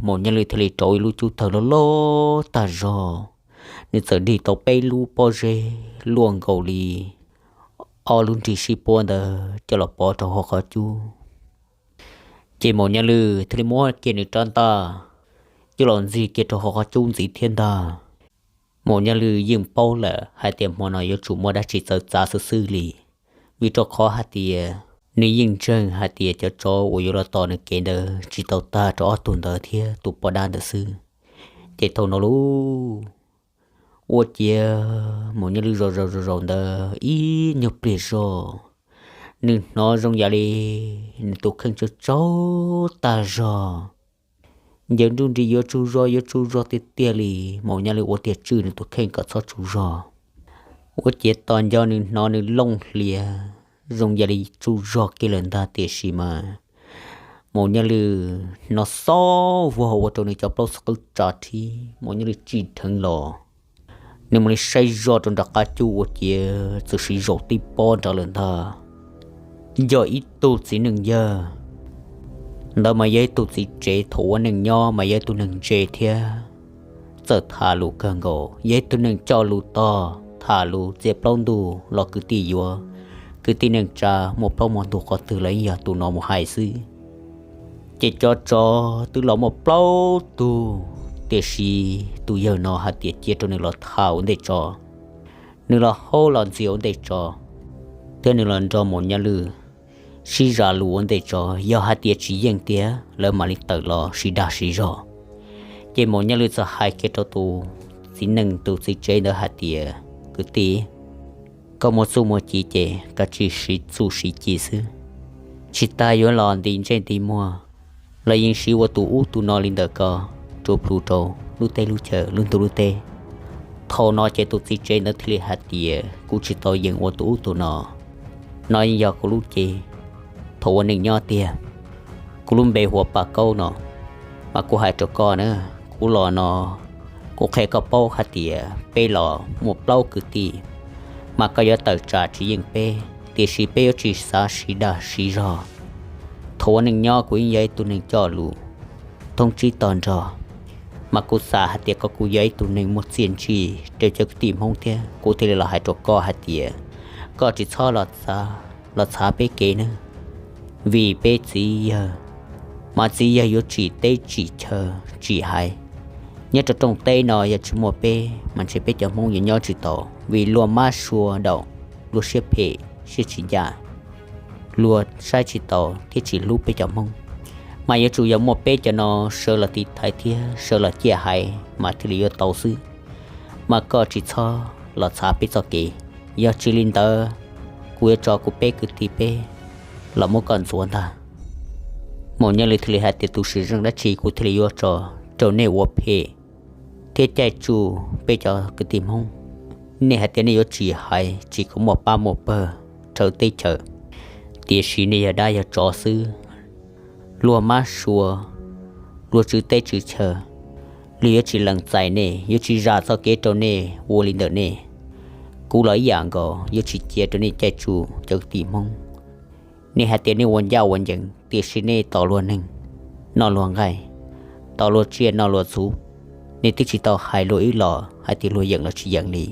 Maum Nyaj Lwj thiaj li rauv ib lub cub tawg loj loj tag zog, nws txawm dig tau peb lub pob zeb luaj nkaus li ob lub nrig sib puab ntawd coj los pov rau hauv qhov cub. Ces Maum Nyaj Lwj thiaj li muab kiag nws rab ntaj coj los ntxig kiag rau hauv qhov cub ntxiv thiab ntag. Maum Nyaj Lwj yeej paub lawm hais tias hmo no yuav tsum muaj dab tsi txawv txav xwb xwb li, vim rau qhov hais tias nws yeej ntseeg hais tias cov tsov uas yuav los tom nws kev ntawd tsis tau tag rau ob tug ntawd thiab tus poj dab ntawd xwb. Ces thaum no lauj, ua ciav Maum Nyaj Lwj zaum zaum zaum zaum ntawd ib nyuag pliag zog, nws hnov zoo yam li nws tus kheej tsaug tsaug tag zog, ncaws nruj nris yuav tsaug zog yuav tsaug zog tiag tiag li. Maum Nyaj Lwj ua tiag tswj nws tus kheej kom txhob tsaug zog. Ua ciav tos nco nws hnov nws looj hlias zoo yam li tsaug zog kiag lawm ntag, tiam sis mas Maum Nyaj Lwj hnov xob vog ua rau nws cov plaub txhab qwb tsa rhib, Maum Nyaj Lwj tsim dheev los. Nws mam li saib zoj rau nram qab cub ua ciav txawm siv zaum tib pob nrad lawm ntag. Yog ib tug txiv neej yawg, ntawd mas yog ib tug txiv tsev thaum ua neej nyob mas yog ib tug neeg ntse thiab txawj tham lus kawg nkaus, yog ib tug neeg coj lus tog tham lus txia plaub ntug los kwv tij yuav, kwv tij neej tsa muaj plaub muaj ntug qhov twg los yeej yog tus no mus hais xwb. Ces cov tsov twb los muaj plaub tug, tiam sis tus yawg no hais tias cia rau nws los tham ua ntej tso. Nws los haub los ntxias ua ntej tso, thiab nws los nrog Maum Nyaj Lwj sib zam lus ua ntej tso, yog hais tias tsis yeej tiag lawv mam li tawm los sib dag sib zog. Ces Maum Nyaj Lwj txawm hais kiag rau tus txiv neej tus txiv tsev ntawd hais tias, Kwv tij, koj muaj txuj muaj ci ces kav tsij siv txuj siv ci xwb, tsis tas yuav los nti ntsej nti muag los yeej siv ua tus ub tus no li ntawm ko, rua plhu rau lub teb lub chaw lub ntuj lub teb. Thaum no ces tus txiv tsev ntawd thiaj li hais tias, Kuv tsis tau yeem ua tus ub tus no, no yeej yog kuv lub cev thaum ua neej nyob tiag. Kuv lub npe hu ua Paj Kaub no, mas kuv hais rau koj na, kuv los no kuv qhia koj paub hais tias peb los muaj plaub kwv tij, mas koj yuav tawm tsam tsis yeej peb, tiam sis peb yuav tsis xav siv dag siv zog. Thaum ua neej nyob kuv yeej yog ib tug neeg coj lus thoob tsib tog nrog, mas kuv xav hais tias koj kuj yog ib tug neeg muaj txiaj ntsig rau cov kwv tij Hmoob thiab, kuv thiaj li los hais rau koj hais tias koj tsis txhob los txhav peb kev nawb. Vim peb txiv yawg, mas txiv yawg yuav tsim teb tsim chaw tsim haiv. Nyob rau rooj teb no yog tsis muaj peb mas ntshe peb cov Hmoob yuav nyob tsis tau, vim luag mab sua daum, luag siab phem siab tsis ncaj, luag saib tsis taus thiab tsis hlub peb cov Hmoob. Mas yuav tsum yog muaj peb cov no sawv los tiv thaiv thiab sawv los ciaj haiv mas thiaj li yuav tau xwb. Mas koj tsis txhob los txhav peb txoj kev, yog tsis li ntawd kuv yuav tso kuv peb kwv tij peb los muab koj ntxuav ntag. Maum Nyaj Lwj thiaj li hais tias tus sim zeej dab tsi kuv thiaj li yuav tso rau nej ua phem thiab caij tsuj peb cov kwv tij Hmoob. Nej hais tias nej yuav tsim haiv tsim kom muaj pab muaj pawg rau teb chaws, tiam sis nej yog dab yog tsov xwb. Luag mab sua, luag tswv teb tswv chaw, luag yuav tsis lees txais nej, yuav tsis zam txoj kev rau nej ua li ntawm nej. Kuv los ib yam nkaus yuav tsis cia rau nej caij tsuj cov kwv tij Hmoob. Nej hais tias nej ua ncaj ua ncees tiam sis nej tos luag neeg noj luag nqaij, tau luag tsiaj noj luag txhuv, nej twb tsis tau hais luag ib los hais tias luag yeem los tsis yeem li.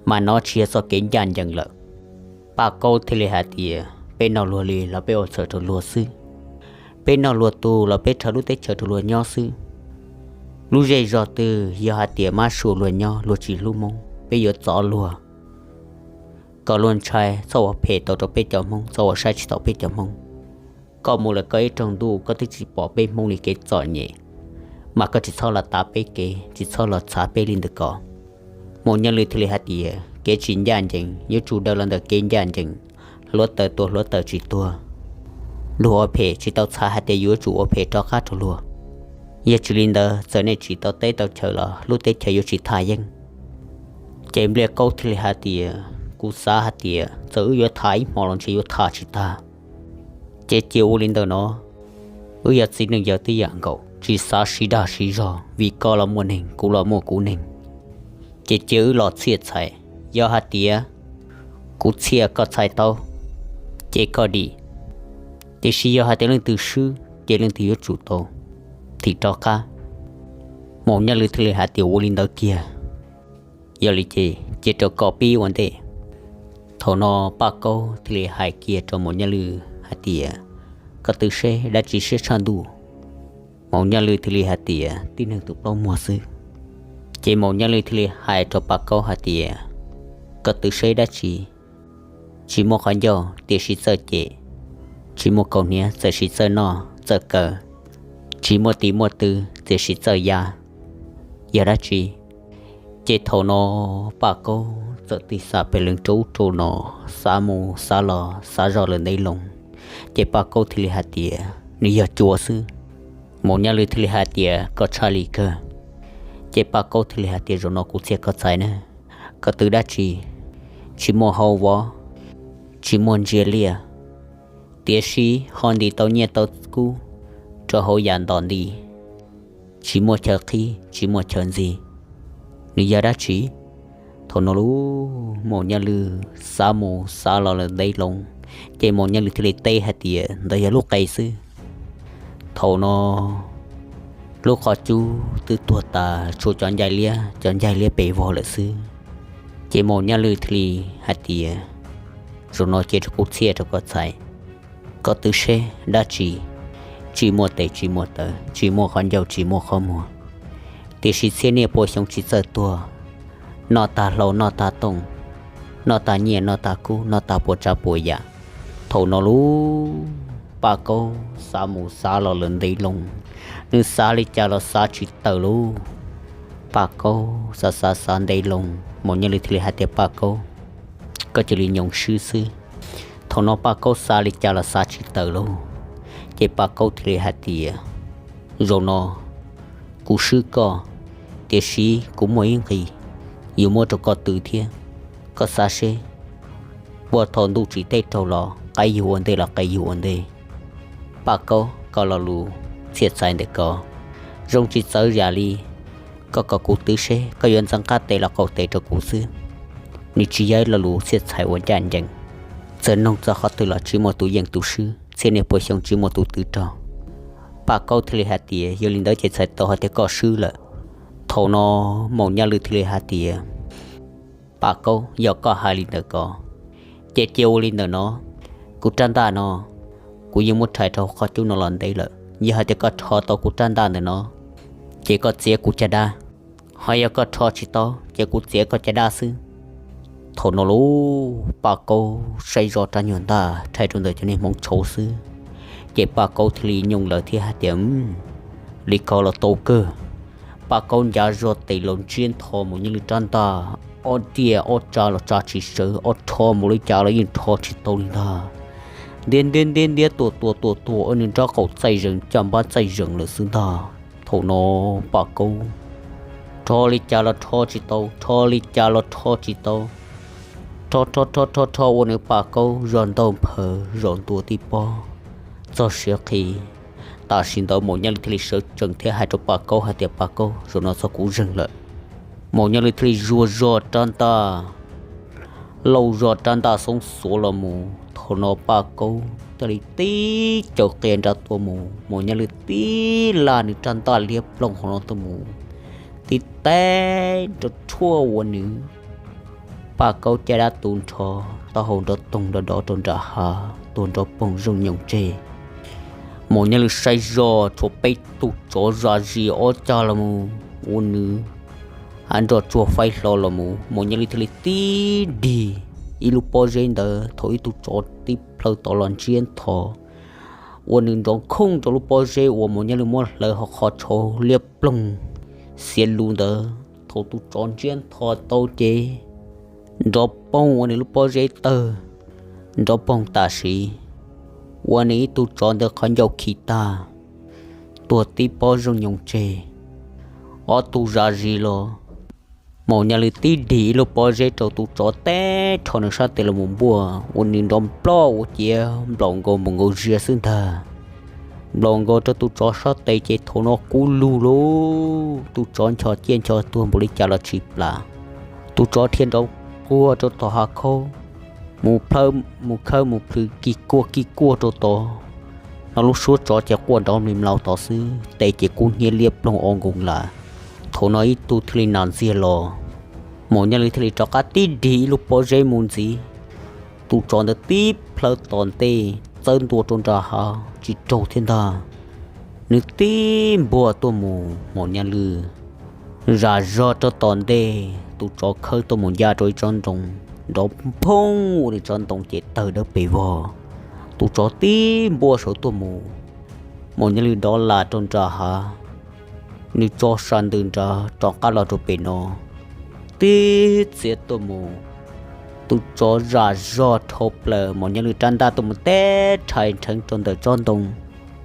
Mas nov tsis yog txoj kev ncaj ncees lawm. Paj Kaub thiaj li hais tias peb noj luag li los peb ua txhaum rau luag xwb, peb noj luag tug los peb rhawv lub teb chaws rau luag nyob xwb. Lub zej zog twg yog hais tias mab sua luag nyob luag tsis hlub Hmoob, peb yuav txov luag kom luag ntshai, txhob ua phem tau rau peb cov Hmoob, txhob ua saib tsis taus peb cov Hmoob. Koj mus lawm koj ib rooj ntuj koj twb tsis pom peb Hmoob li kev txom nyem, mas koj tsis txhob los tav peb kev, tsis txhob los txhav peb li ntawm ko. Maum Nyaj Lwj thiaj li hais tias kev tsis ncaj ncees yuav tsum daws los ntawm kev ncaj ncees, hluav taws tua hluav taws tsis tuag. Luag ua phem tsis tau txhais hais tias yuav tsum ua phem rov qab rau luag. Yog tsis li ntawd txawm nej tsis tau teb tau chaw los lub teb chaws yuav tsis thaj yeeb. Ces Npliaj Kaub thiaj li hais tias kuv xav hais tias txawm wb yuav tham ib hmo los ntshe yuav tham tsis tag. Ces cia ua li ntawm no, wb yog txiv neej yawg tib yam nkaus, tsis xav siv dag siv zog, vim koj los muaj neeg, kuv los muaj kuv neeg. Ces cia wb los txhiaj txhais, yog hais tias kuv txhiaj koj txhais tau, ces koj dim. Tiam sis yog hais tias leej twg swb ces leej twg yuav tsum tau thim rov qab. Maum Nyaj Lwj thiaj li hais tias ua li ntawd kiag, yog li ces cia rau koj pib ua ntej. Thaum no Paj Kaub thiaj li hais kiag rau Maum Nyaj Lwj hais tias koj twv seb dab tsi siab tshaj ntuj. Maum Nyaj Lwj thiaj li hais tias tib neeg tus plaub muag xwb. Ces Maum Nyaj Lwj thiaj li hais rau Paj Kaub hais tias koj twv seb dab tsi, tsis muaj qhov ncauj tiam sis txawj cem, tsis muaj kaus hniav tiam sis txawj noj txawj kaw, tsis muaj tis muaj tw tiam sis txawj ya, yog dab tsi? Ces thaum no Paj Kaub txawm tig xa pes lees rau ub rau no, xav mus xav los xav zoj lawm ntev loo. Ces Paj Kaub thiaj li hais tias nws yog cua xwb. Maum Nyaj Lwj thiaj li hais tias koj tshaj li kawg. Ces Paj Kaub thiaj li hais tias zaum no kuv txhiaj koj txhais na, koj twv dab tsi, tsis muaj hau vov, tsis muaj ntsia liaj, tiam sis ho ntim tau nyiaj tau kub rau hauv yam ntom nti, tsis muaj chaw qhib tsis muaj chaw ntxiv, nws yog dab tsi? Thaum no lub Maum Nyaj Lwj xav mus xav los lawm ntev loo, ces Maum Nyaj Lwj thiaj li teb hais tias ntawd yog lub qe xwb. Thaum no lub qhov cub twb tuag tas, tshuav cov ncaig liab, cov ncaig liab pes vog lawm xwb. Ces Maum Nyaj Lwj thiaj li hais tias zaum no cia rau kuv txhiaj rau koj txhais, koj twv seb dab tsi, tsis muaj tes tsis muaj taw, tsis muaj qhov ncauj tsis muaj qhov muag, tiam sis txhiab niaj pua xyoo tsis txawj tuag, noj tag hlau noj tag tooj, noj tag nyiaj noj tag kub noj tag puas tsav puas yam. Thaum no lub Paj Kaub xav mus xav los lawm ntev loo, nws xav li cas los xav tsis tawm lub. Paj Kaub xav xav xav ntev loo, Maum Nyaj Lwj thiaj li hais tias Paj Kaub, koj cia li nyoos swb xwb. Thaum no Paj Kaub xav li cas los xav tsis tawm lub, ces Paj Kaub thiaj li hais tias zaum no kuv swb koj, tiam sis kuv muaj ib nqis yuav muab rau koj twv thiab. Koj xav seb puag thaum ntuj tsim teb raug los qaib yug ua ntej los qe yug ua ntej. Paj Kaub, koj lo lus txhiaj txhais ntawm ko zoo tsis txawv yam li koj kom kuv twv seb koj yuav ntxeev qab tes los qaum tes rau kuv xwb. Nws tsis yog ib lo lus txhiaj txhais uas ncaj ncees. Txawm noog txog qhov twg los tsis muaj tus yeej tus swb, txhiab niaj pua xyoo tsis muaj tus twv rog. Paj Kaub thiaj li hais tias yog li ntawd ces txhais tau hais tias koj swb lawm. Thaum no Maum Nyaj Lwj thiaj li hais tias Paj Kaub, yog koj hais li ntawm ko, ces cia ua li ntawm no. Kuv rab ntaj no kuv yeej muab rhais rau qhov cub no los ntev lawm. Yog hais tias koj rho tau kuv rab ntaj ntawm no, ces koj txiav kuv caj dab. Ho yog koj rho tsis tau ces kuv txiav koj caj dab xwb. Thaum no lub Paj Kaub saib zoj rab nyuag ntaj rhais rau ntawm cov niag hmoov tshauv xwb, ces Paj Kaub thiaj li nyooj lawv thiab hais tias li ko los tau kawg. Paj Kaub ncav zog tes los ntsiab nthos Maum Nyaj Lwj rab ntaj, ob tiaj ob tsa los tsa tsis sawv, ob rho mus li cas los yeej rho tsis tau li ntag. Ntiab ntiab ntiab ntiab tuaj tuaj tuaj tuaj, ob nws nrab qaum txaij zees caj npab txaij zees lawm xwb ntag. Thaum no Paj Kaub rho li cas los rho tsis tau, rho li cas los rho tsis tau. Rho rho rho rho rho ua nws Paj Kaub zog ntaug nphaws zaum ntua tib pob, txog siav qhi. Tam sim ntawd Maum Nyaj Lwj thiaj li sawv tsees thiab hais rau Paj Kaub hais tias Paj Kaub, zaum no txog kuv zeeg lawm. Maum Nyaj Lwj thiaj li zuag zog rab ntaj, lauj zog rab ntaj xoob xuav los mus tho Thaum no Paj Kaub thiaj li tib caws qia nra tuaj mus, Maum Nyaj Lwj tib laj nws rab ntaj liab ploog hauv no tuaj mus, tib teb nrov rhuaj ua nws Paj Kaub caj dab tu nrho, taub hau nrov toog nrov dov rau nram hav, tuag nrov poog zooj nyoos tseg. Maum Nyaj Lwj saib zoj tshuav peb tug tsov zam zis ob cag los mus ua nws, hav nroj tsuag faib hlo los mus. Maum Nyaj Lwj thiaj li tib dig ib lub pob zeb ntawd, thaum ib tug tsov tib plhaw tod los ntsiab ntho ua nws nrov khooj rau lub pob zeb uas Maum Nyaj Lwj muab hlawv hauv qhov tshauv liab ploog xiav lus ntawd. Thaum tus tsov ntsiab ntho tau ces nrov poog ua nws lub pob zeb tawg, nrov poog tam sim ua nws ib tug tsov ntawd qhov ncauj khi tag, tuag tib pob zooj nyoos tseg. Ob tug zam zis los, Maum Nyaj Lwj tib dig ib lub pob zeb rau tus tsov teb rho nws sab tes los mus npuaj ua nws nrov nploj ua ciav nplaum nkaus npaum nkaus zias xwb ntag. Nplaum nkaus rau tus tsov sab tes ces thaum no kub lug lauj, tus tsov ncho ciaj ncho tuag npaum li cas los tsis plam. Tus tsov dhia nrov quag rau tom hav khaub, mus plhawb mus khawb mus plhws kig kuaj kig kuaj rau tod. Hnov lub suab tsov ces quaj nrov mlis mlaus tod xwb, tes ces kub hnyiab liab ploog o nkoos lawm. Thaum no ib tug thiaj li nas ntxiag los, Maum Nyaj Lwj thiaj li rov qab tib dig ib lub pob zeb mus ntxiv. Tus tsov ntawd tib plhaw tom ntej txawb ntua rau nram hav tsis raug thiab ntag. Nws tib npuaj tuaj mus, Maum Nyaj Lwj zam zog rau tom ntej, tus tsov khawb tuaj mus ncaj rau ib tsob ntoo, nrov nphoob ua nws tsob ntoo ces tawg dawb pes vog. Tus tsov tib npuaj saud tuaj mus, Maum Nyaj Lwj dov lam rau nram hav, nws tso sa ntws nrad rov qab los rau pem no, tib txiav tuaj mus. Tus tsov zam zog dhau plaws, Maum Nyaj Lwj rab ntaj tuaj mus teb rhais nrheev rau ntawm tsob ntoo,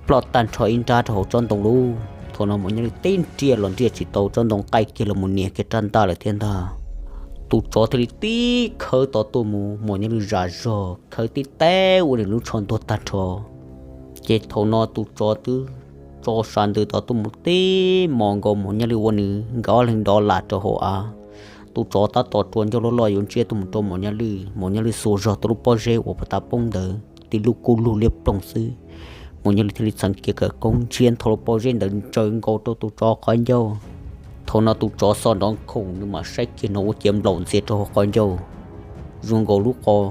ploj tag nrho ib nrab rau hauv tsob ntoo lauj. Thaum no Maum Nyaj Lwj tib nriaj los nriaj tsis tau tsob ntoo, qaij kiag los mus nias kiag rab ntaj lawm thiab ntag. Tus tsov thiaj li tib khawb tod tuaj mus, Maum Nyaj Lwj zam zog khawb tib teb ua nws lub tsho ntuag tag nrho. Ces thaum no tus tsov twb tso sa ntws tod tuaj mus tib mos nkaus Maum Nyaj Lwj ua nws nkawd ob leeg dov lam rau hauv av. Tus tsov tab tom rua ncauj loj loj yuav ntsiab tuaj mus rau Maum Nyaj Lwj, Maum Nyaj Lwj xuas zog tau lub pob zeb uas puag ta poob ntawd tib lub kub lug liab ploog xwb. Maum Nyaj Lwj thiaj li txheev kiag khawv koob ntsiab ntho lub pob zeb ntawd ntsaws nkaus rau tus tsov qhov ncauj. Thaum no tus tsov xo nrov khoom, nws mam saib kiag no ua ciav nplaum ntxias rau hauv qhov ncauj, zoo nkaus lub qos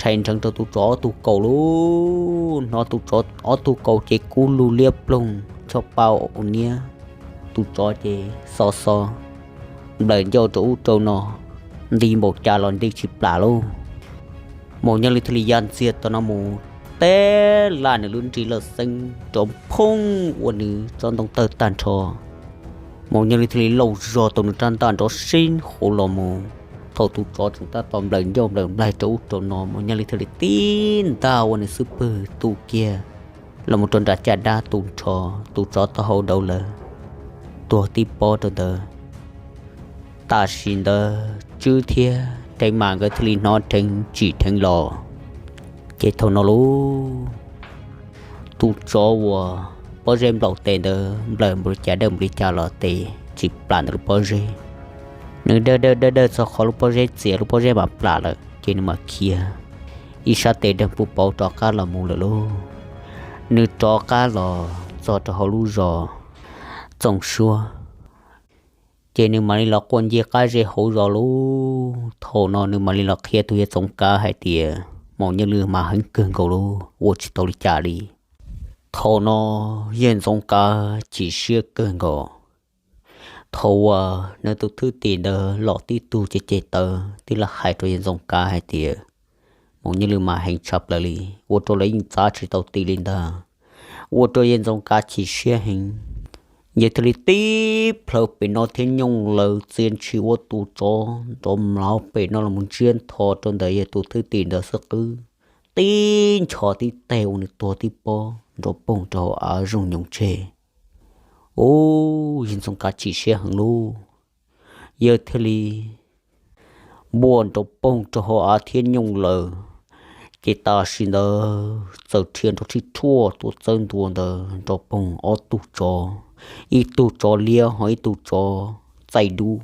rhais nrheev rau tus tsov ob tug kaus lauj. Hnov tus tsov ob tug kaus ces kub lug liab ploog choj pa ua niab. Tus tsov ces xo xo nplawm ncauj rau ub rau no, nti npaum cas los nti tsis plam lauj. Maum Nyaj Lwj thiaj li ya ntxiag tau no mus, teb laj nws lub nrig laj xeeb nrov nphoob ua nws tsob ntoo tawg tag nrho. Maum Nyaj Lwj thiaj li lauj zog tau nws rab ntaj nrov sib huv los mus. Thaum tus tsov tseem tab tom nplawm ncauj nplawm nplaig rau ub rau no, Maum Nyaj Lwj thiaj li tib ntaj ua nws xub pwg tu kiag los mus rau nram caj dab tu nrho, tus tsov taub hau dauv lawm, tuag tib pob rau ntawd. Tam sim ntawd Tswb thiab Dheev Mas nkawd thiaj li hnov dheev tsim dheev los. Ces thaum no lauj, tus tsov uas pob zeb nplaum tes ntawd nplawm npaum li cas dawj npaum li cas los tes tsis plam ntawm lub pob zeb. Nws dawj dawj dawj dawj txog qhov lub pob zeb txias, lub pob zeb mam plam lawm ces nws mam khiav ib sab tes dawg pub pauv rov qab los mus lawm lauj. Nws rov qab los txog rau hauv lub zos Txoov Suab, ces nws mam li los quaj nce qab zej hauv zos lauj. Thaum no nws mam li los qhia tus yawg Txoov Kav hais tias Maum Nyaj Lwj mas heev kawg nkaus lauj, ua tsis tau li cas li. Thaum no yawg Txoov Kav chim siab kawg nkaus. Thaum uas nws tus thwj tim ntawd los tib tug ceg ceg taw tib laj hais rau yawg Txoov Kav hais tias Maum Nyaj Lwj mas heev tshaj plaws li, ua rau lawv yeej txav tsis tau ti li ntag. Ua rau yawg Txoov Kav chim siab heev. Yawg thiaj li tib plhaw pem no thiab nyooj lawv txia ntshis ua tus tsov nrov mlauv pem no los ntsiab ntho rau ntawm yawg tus thwj tim ntawd xwb qwb, tib nchos tib teg ua nws tuag tib pob nrov poog rau hauv av zooj nyoos tseg. Ub, yawg Txoov Kav chim siab heev lauj. Yawg thiaj li npuaj nrov poog rau hauv av thiab nyooj lawv. Ces tam sim ntawd txawm rhia nrov rhib rhuaj tuaj txawb ntua ntawd nrov poog ob tug tsov, ib tug tsov liab ho ib tug tsov txaij dub.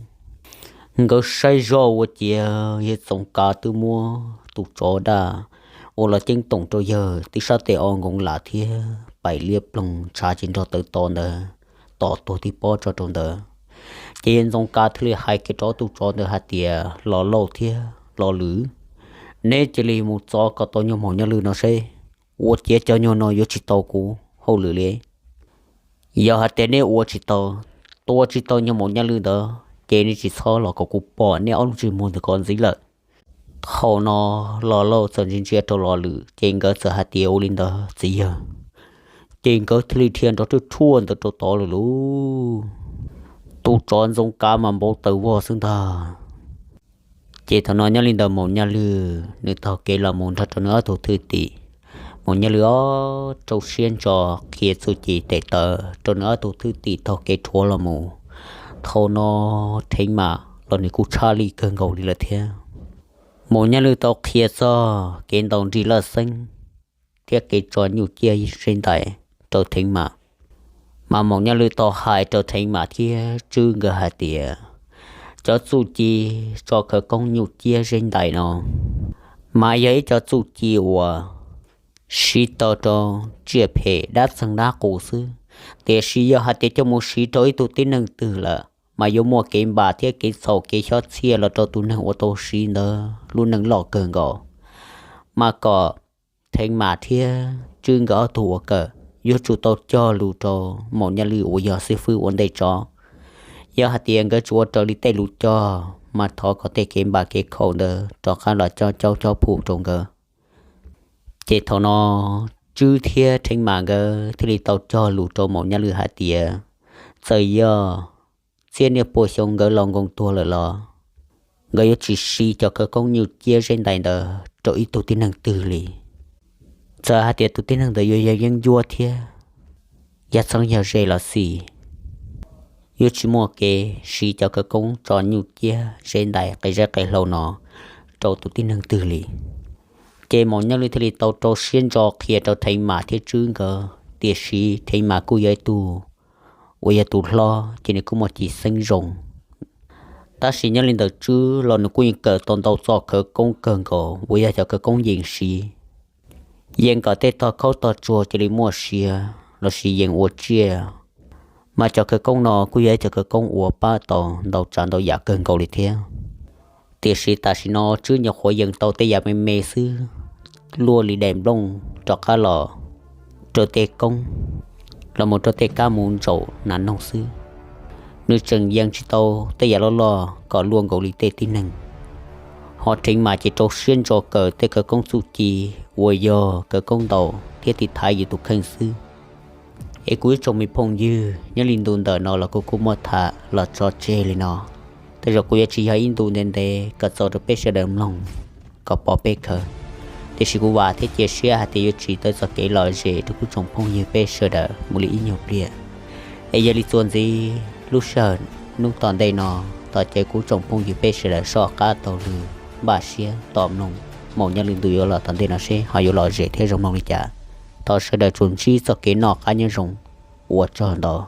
Nkawd saib zoj ua ciav yawg Txoov Kav twb muab tus tsov daj ua los ceeb toom rau yawg tib sab tes o nkoos lam thiab pais liab ploog ntshav ces nrog tawv to ntawd, tom tuag tib pob tso rau ntawd. Ces yawg Ntxoov Kav thiaj li hais kiag rau ob tug tsov ntawd hais tias, Los Lauj thiab Los Lwm, neb cia li mus txov kom tau nyuag maum Nyaj Lwj no seb, ua ciav cov nyuag no yuav tsis tau kuv hauj lwm li. Yog hais tias neb ua tsis tau, tua tsis tau nyuag maum Nyaj Lwj ntawd ces neb tsis txhob los kom kuv pom neb ob lub ntsej muag ntawm ko ntxiv lawm. Thaum no Los Lauj txawm ntsia ntsia rau Los Lwm ces nkawd txawm hais tias, Ua li ntawd txiv yawg. Ces nkawd thiaj li dhia nrov rhuaj rhuaj ntawd rau tod lawm lauj. Tus tsov Ntxoov Kav mas npau taws vog xwb ntag. Ces thaum no nyob li ntawd maum Nyaj Lwj nws taug kev los mus nrog rau nws ob tug thwj tim. Maum Nyaj Lwj ob rau siab ntso qhia txuj ci tes taw rau nws ob tug thwj tim taug kev rhuav los mus. Thaum no Theev Mam los nws kuj tshaj lij kawg nkaus li lawm thiab. Maum Nyaj Lwj tau qhia txog kev ntaus nrig laj xeeb thiab kev tso nyuj ciab zeb ntais rau Theev Mam. Mas maum Nyaj Lwj tau hais rau Theev Mam thiab Tswb nkawd hais tias, cov txuj ci tso khawv koob nyuj ciab zeb ntais no mas yog ib co txuj ci uas siv tau rau tsiaj phem dab txeeg dab qus xwb. Tiam sis yog hais tias coj mus siv rau ib tug tib neeg twg lawm mas yuav muaj kev npam thiab kev txhaum kev xyob txhiaj los rau tus neeg uas tau siv ntawd lub neej loj kawg nkaus. Mas kom Theev Mam thiab Tswb nkawd ob tug ua kawm yuav tsum tau cog lus rau maum Nyaj Lwj uas yog xib fwb ua ntej tso. Yog hais tias nkawd tsis ua raws li tej lus cog mas thov kom tej kev npam kev khaum ntawd rov qab los cob caub cob phum rau nkawd. Ces thaum no Tswb thiab Theev Mam nkawd thiaj li tau cog lus rau maum Nyaj Lwj hais tias, txawm yog txhiab niaj pua xyoo nkawd los nkoos tuag lawm los nkawd yuav tsis siv cov khawv koob nyuj ciab zeb ntais ntawd rau ib tug tib neeg twg li. Txawm hais tias tus tib neeg ntawd yuav yog yeeb ncuab thiab yog txheeb yog ze los xij, yuav tsis muaj kev siv cov khawv koob tso nyuj ciab zeb ntais qe zeb qe hlau no rau tus tib neeg twg li. Ces maum Nyaj Lwj thiaj li tau rau siab ntso qhia rau Theev Mam thiab Tswb nkawd, tiam sis Theev Mam kuj yog ib tug uas yog tus hlob ces nws kuj muaj cim xeeb zoo. Tab sis nyob li ntawd Tswb los nws kuj yeej kawm tau ntau txoj khawv koob kawg nkaus uas yog cov khawv koob yees siv, yees kom tej tog khaub tog tsuag cia li muaj sia, lossis yees ua tsiaj. Mas cov khawv koob no kuj yog ib cov khawv koob uas pab tau ntau tsav ntau yam kawg nkaus li thiab. Tiam sis tam sim no Tswb nyuam qhuav yees tau tej yam me me xwb, luaj li daim nplooj rov qab los rau tej koob, los mus rau tej kab mus ntsaum nas noog xwb. Nws tseem yees tsis tau tej yam loj loj kom luaj nkaus li tej tib neeg. Ho Theev Mam ces rau siab ntso kawm tej khawv koob txuj ci uas yog khawv koob ntaus thiab tiv thaiv yus tus kheej xwb. Es kuv ib tsoom me phooj ywg, nyob li ntu ntawm no los kuv kuj muab tham los tso tseg li no. Tej zaum kuv yuav tsis yog ib ntu ntev ntev kom txaus rau peb sawv daws mloog kom pom peb khaws, tiam sis kuv vam thiab cia siab hais tias yuav tsim tau txoj kev lom zem rau kuv tsoom phooj ywg peb sawv daws mus li ib nyuag pliag. Es yog li txuas ntxiv lub sij hawm hnub tom ntej no, thov caw kuv tsoom phooj ywg peb sawv daws soj qab taug lw npaj siab tos mloog maum Nyaj Lwj ntu yuav los tom ntej no seb ho yuav lom zem thiab zoo mloog li cas. Thov sawv daws tsuas ntsib txoj kev noj qab nyob zoo, ua tsaug ntau.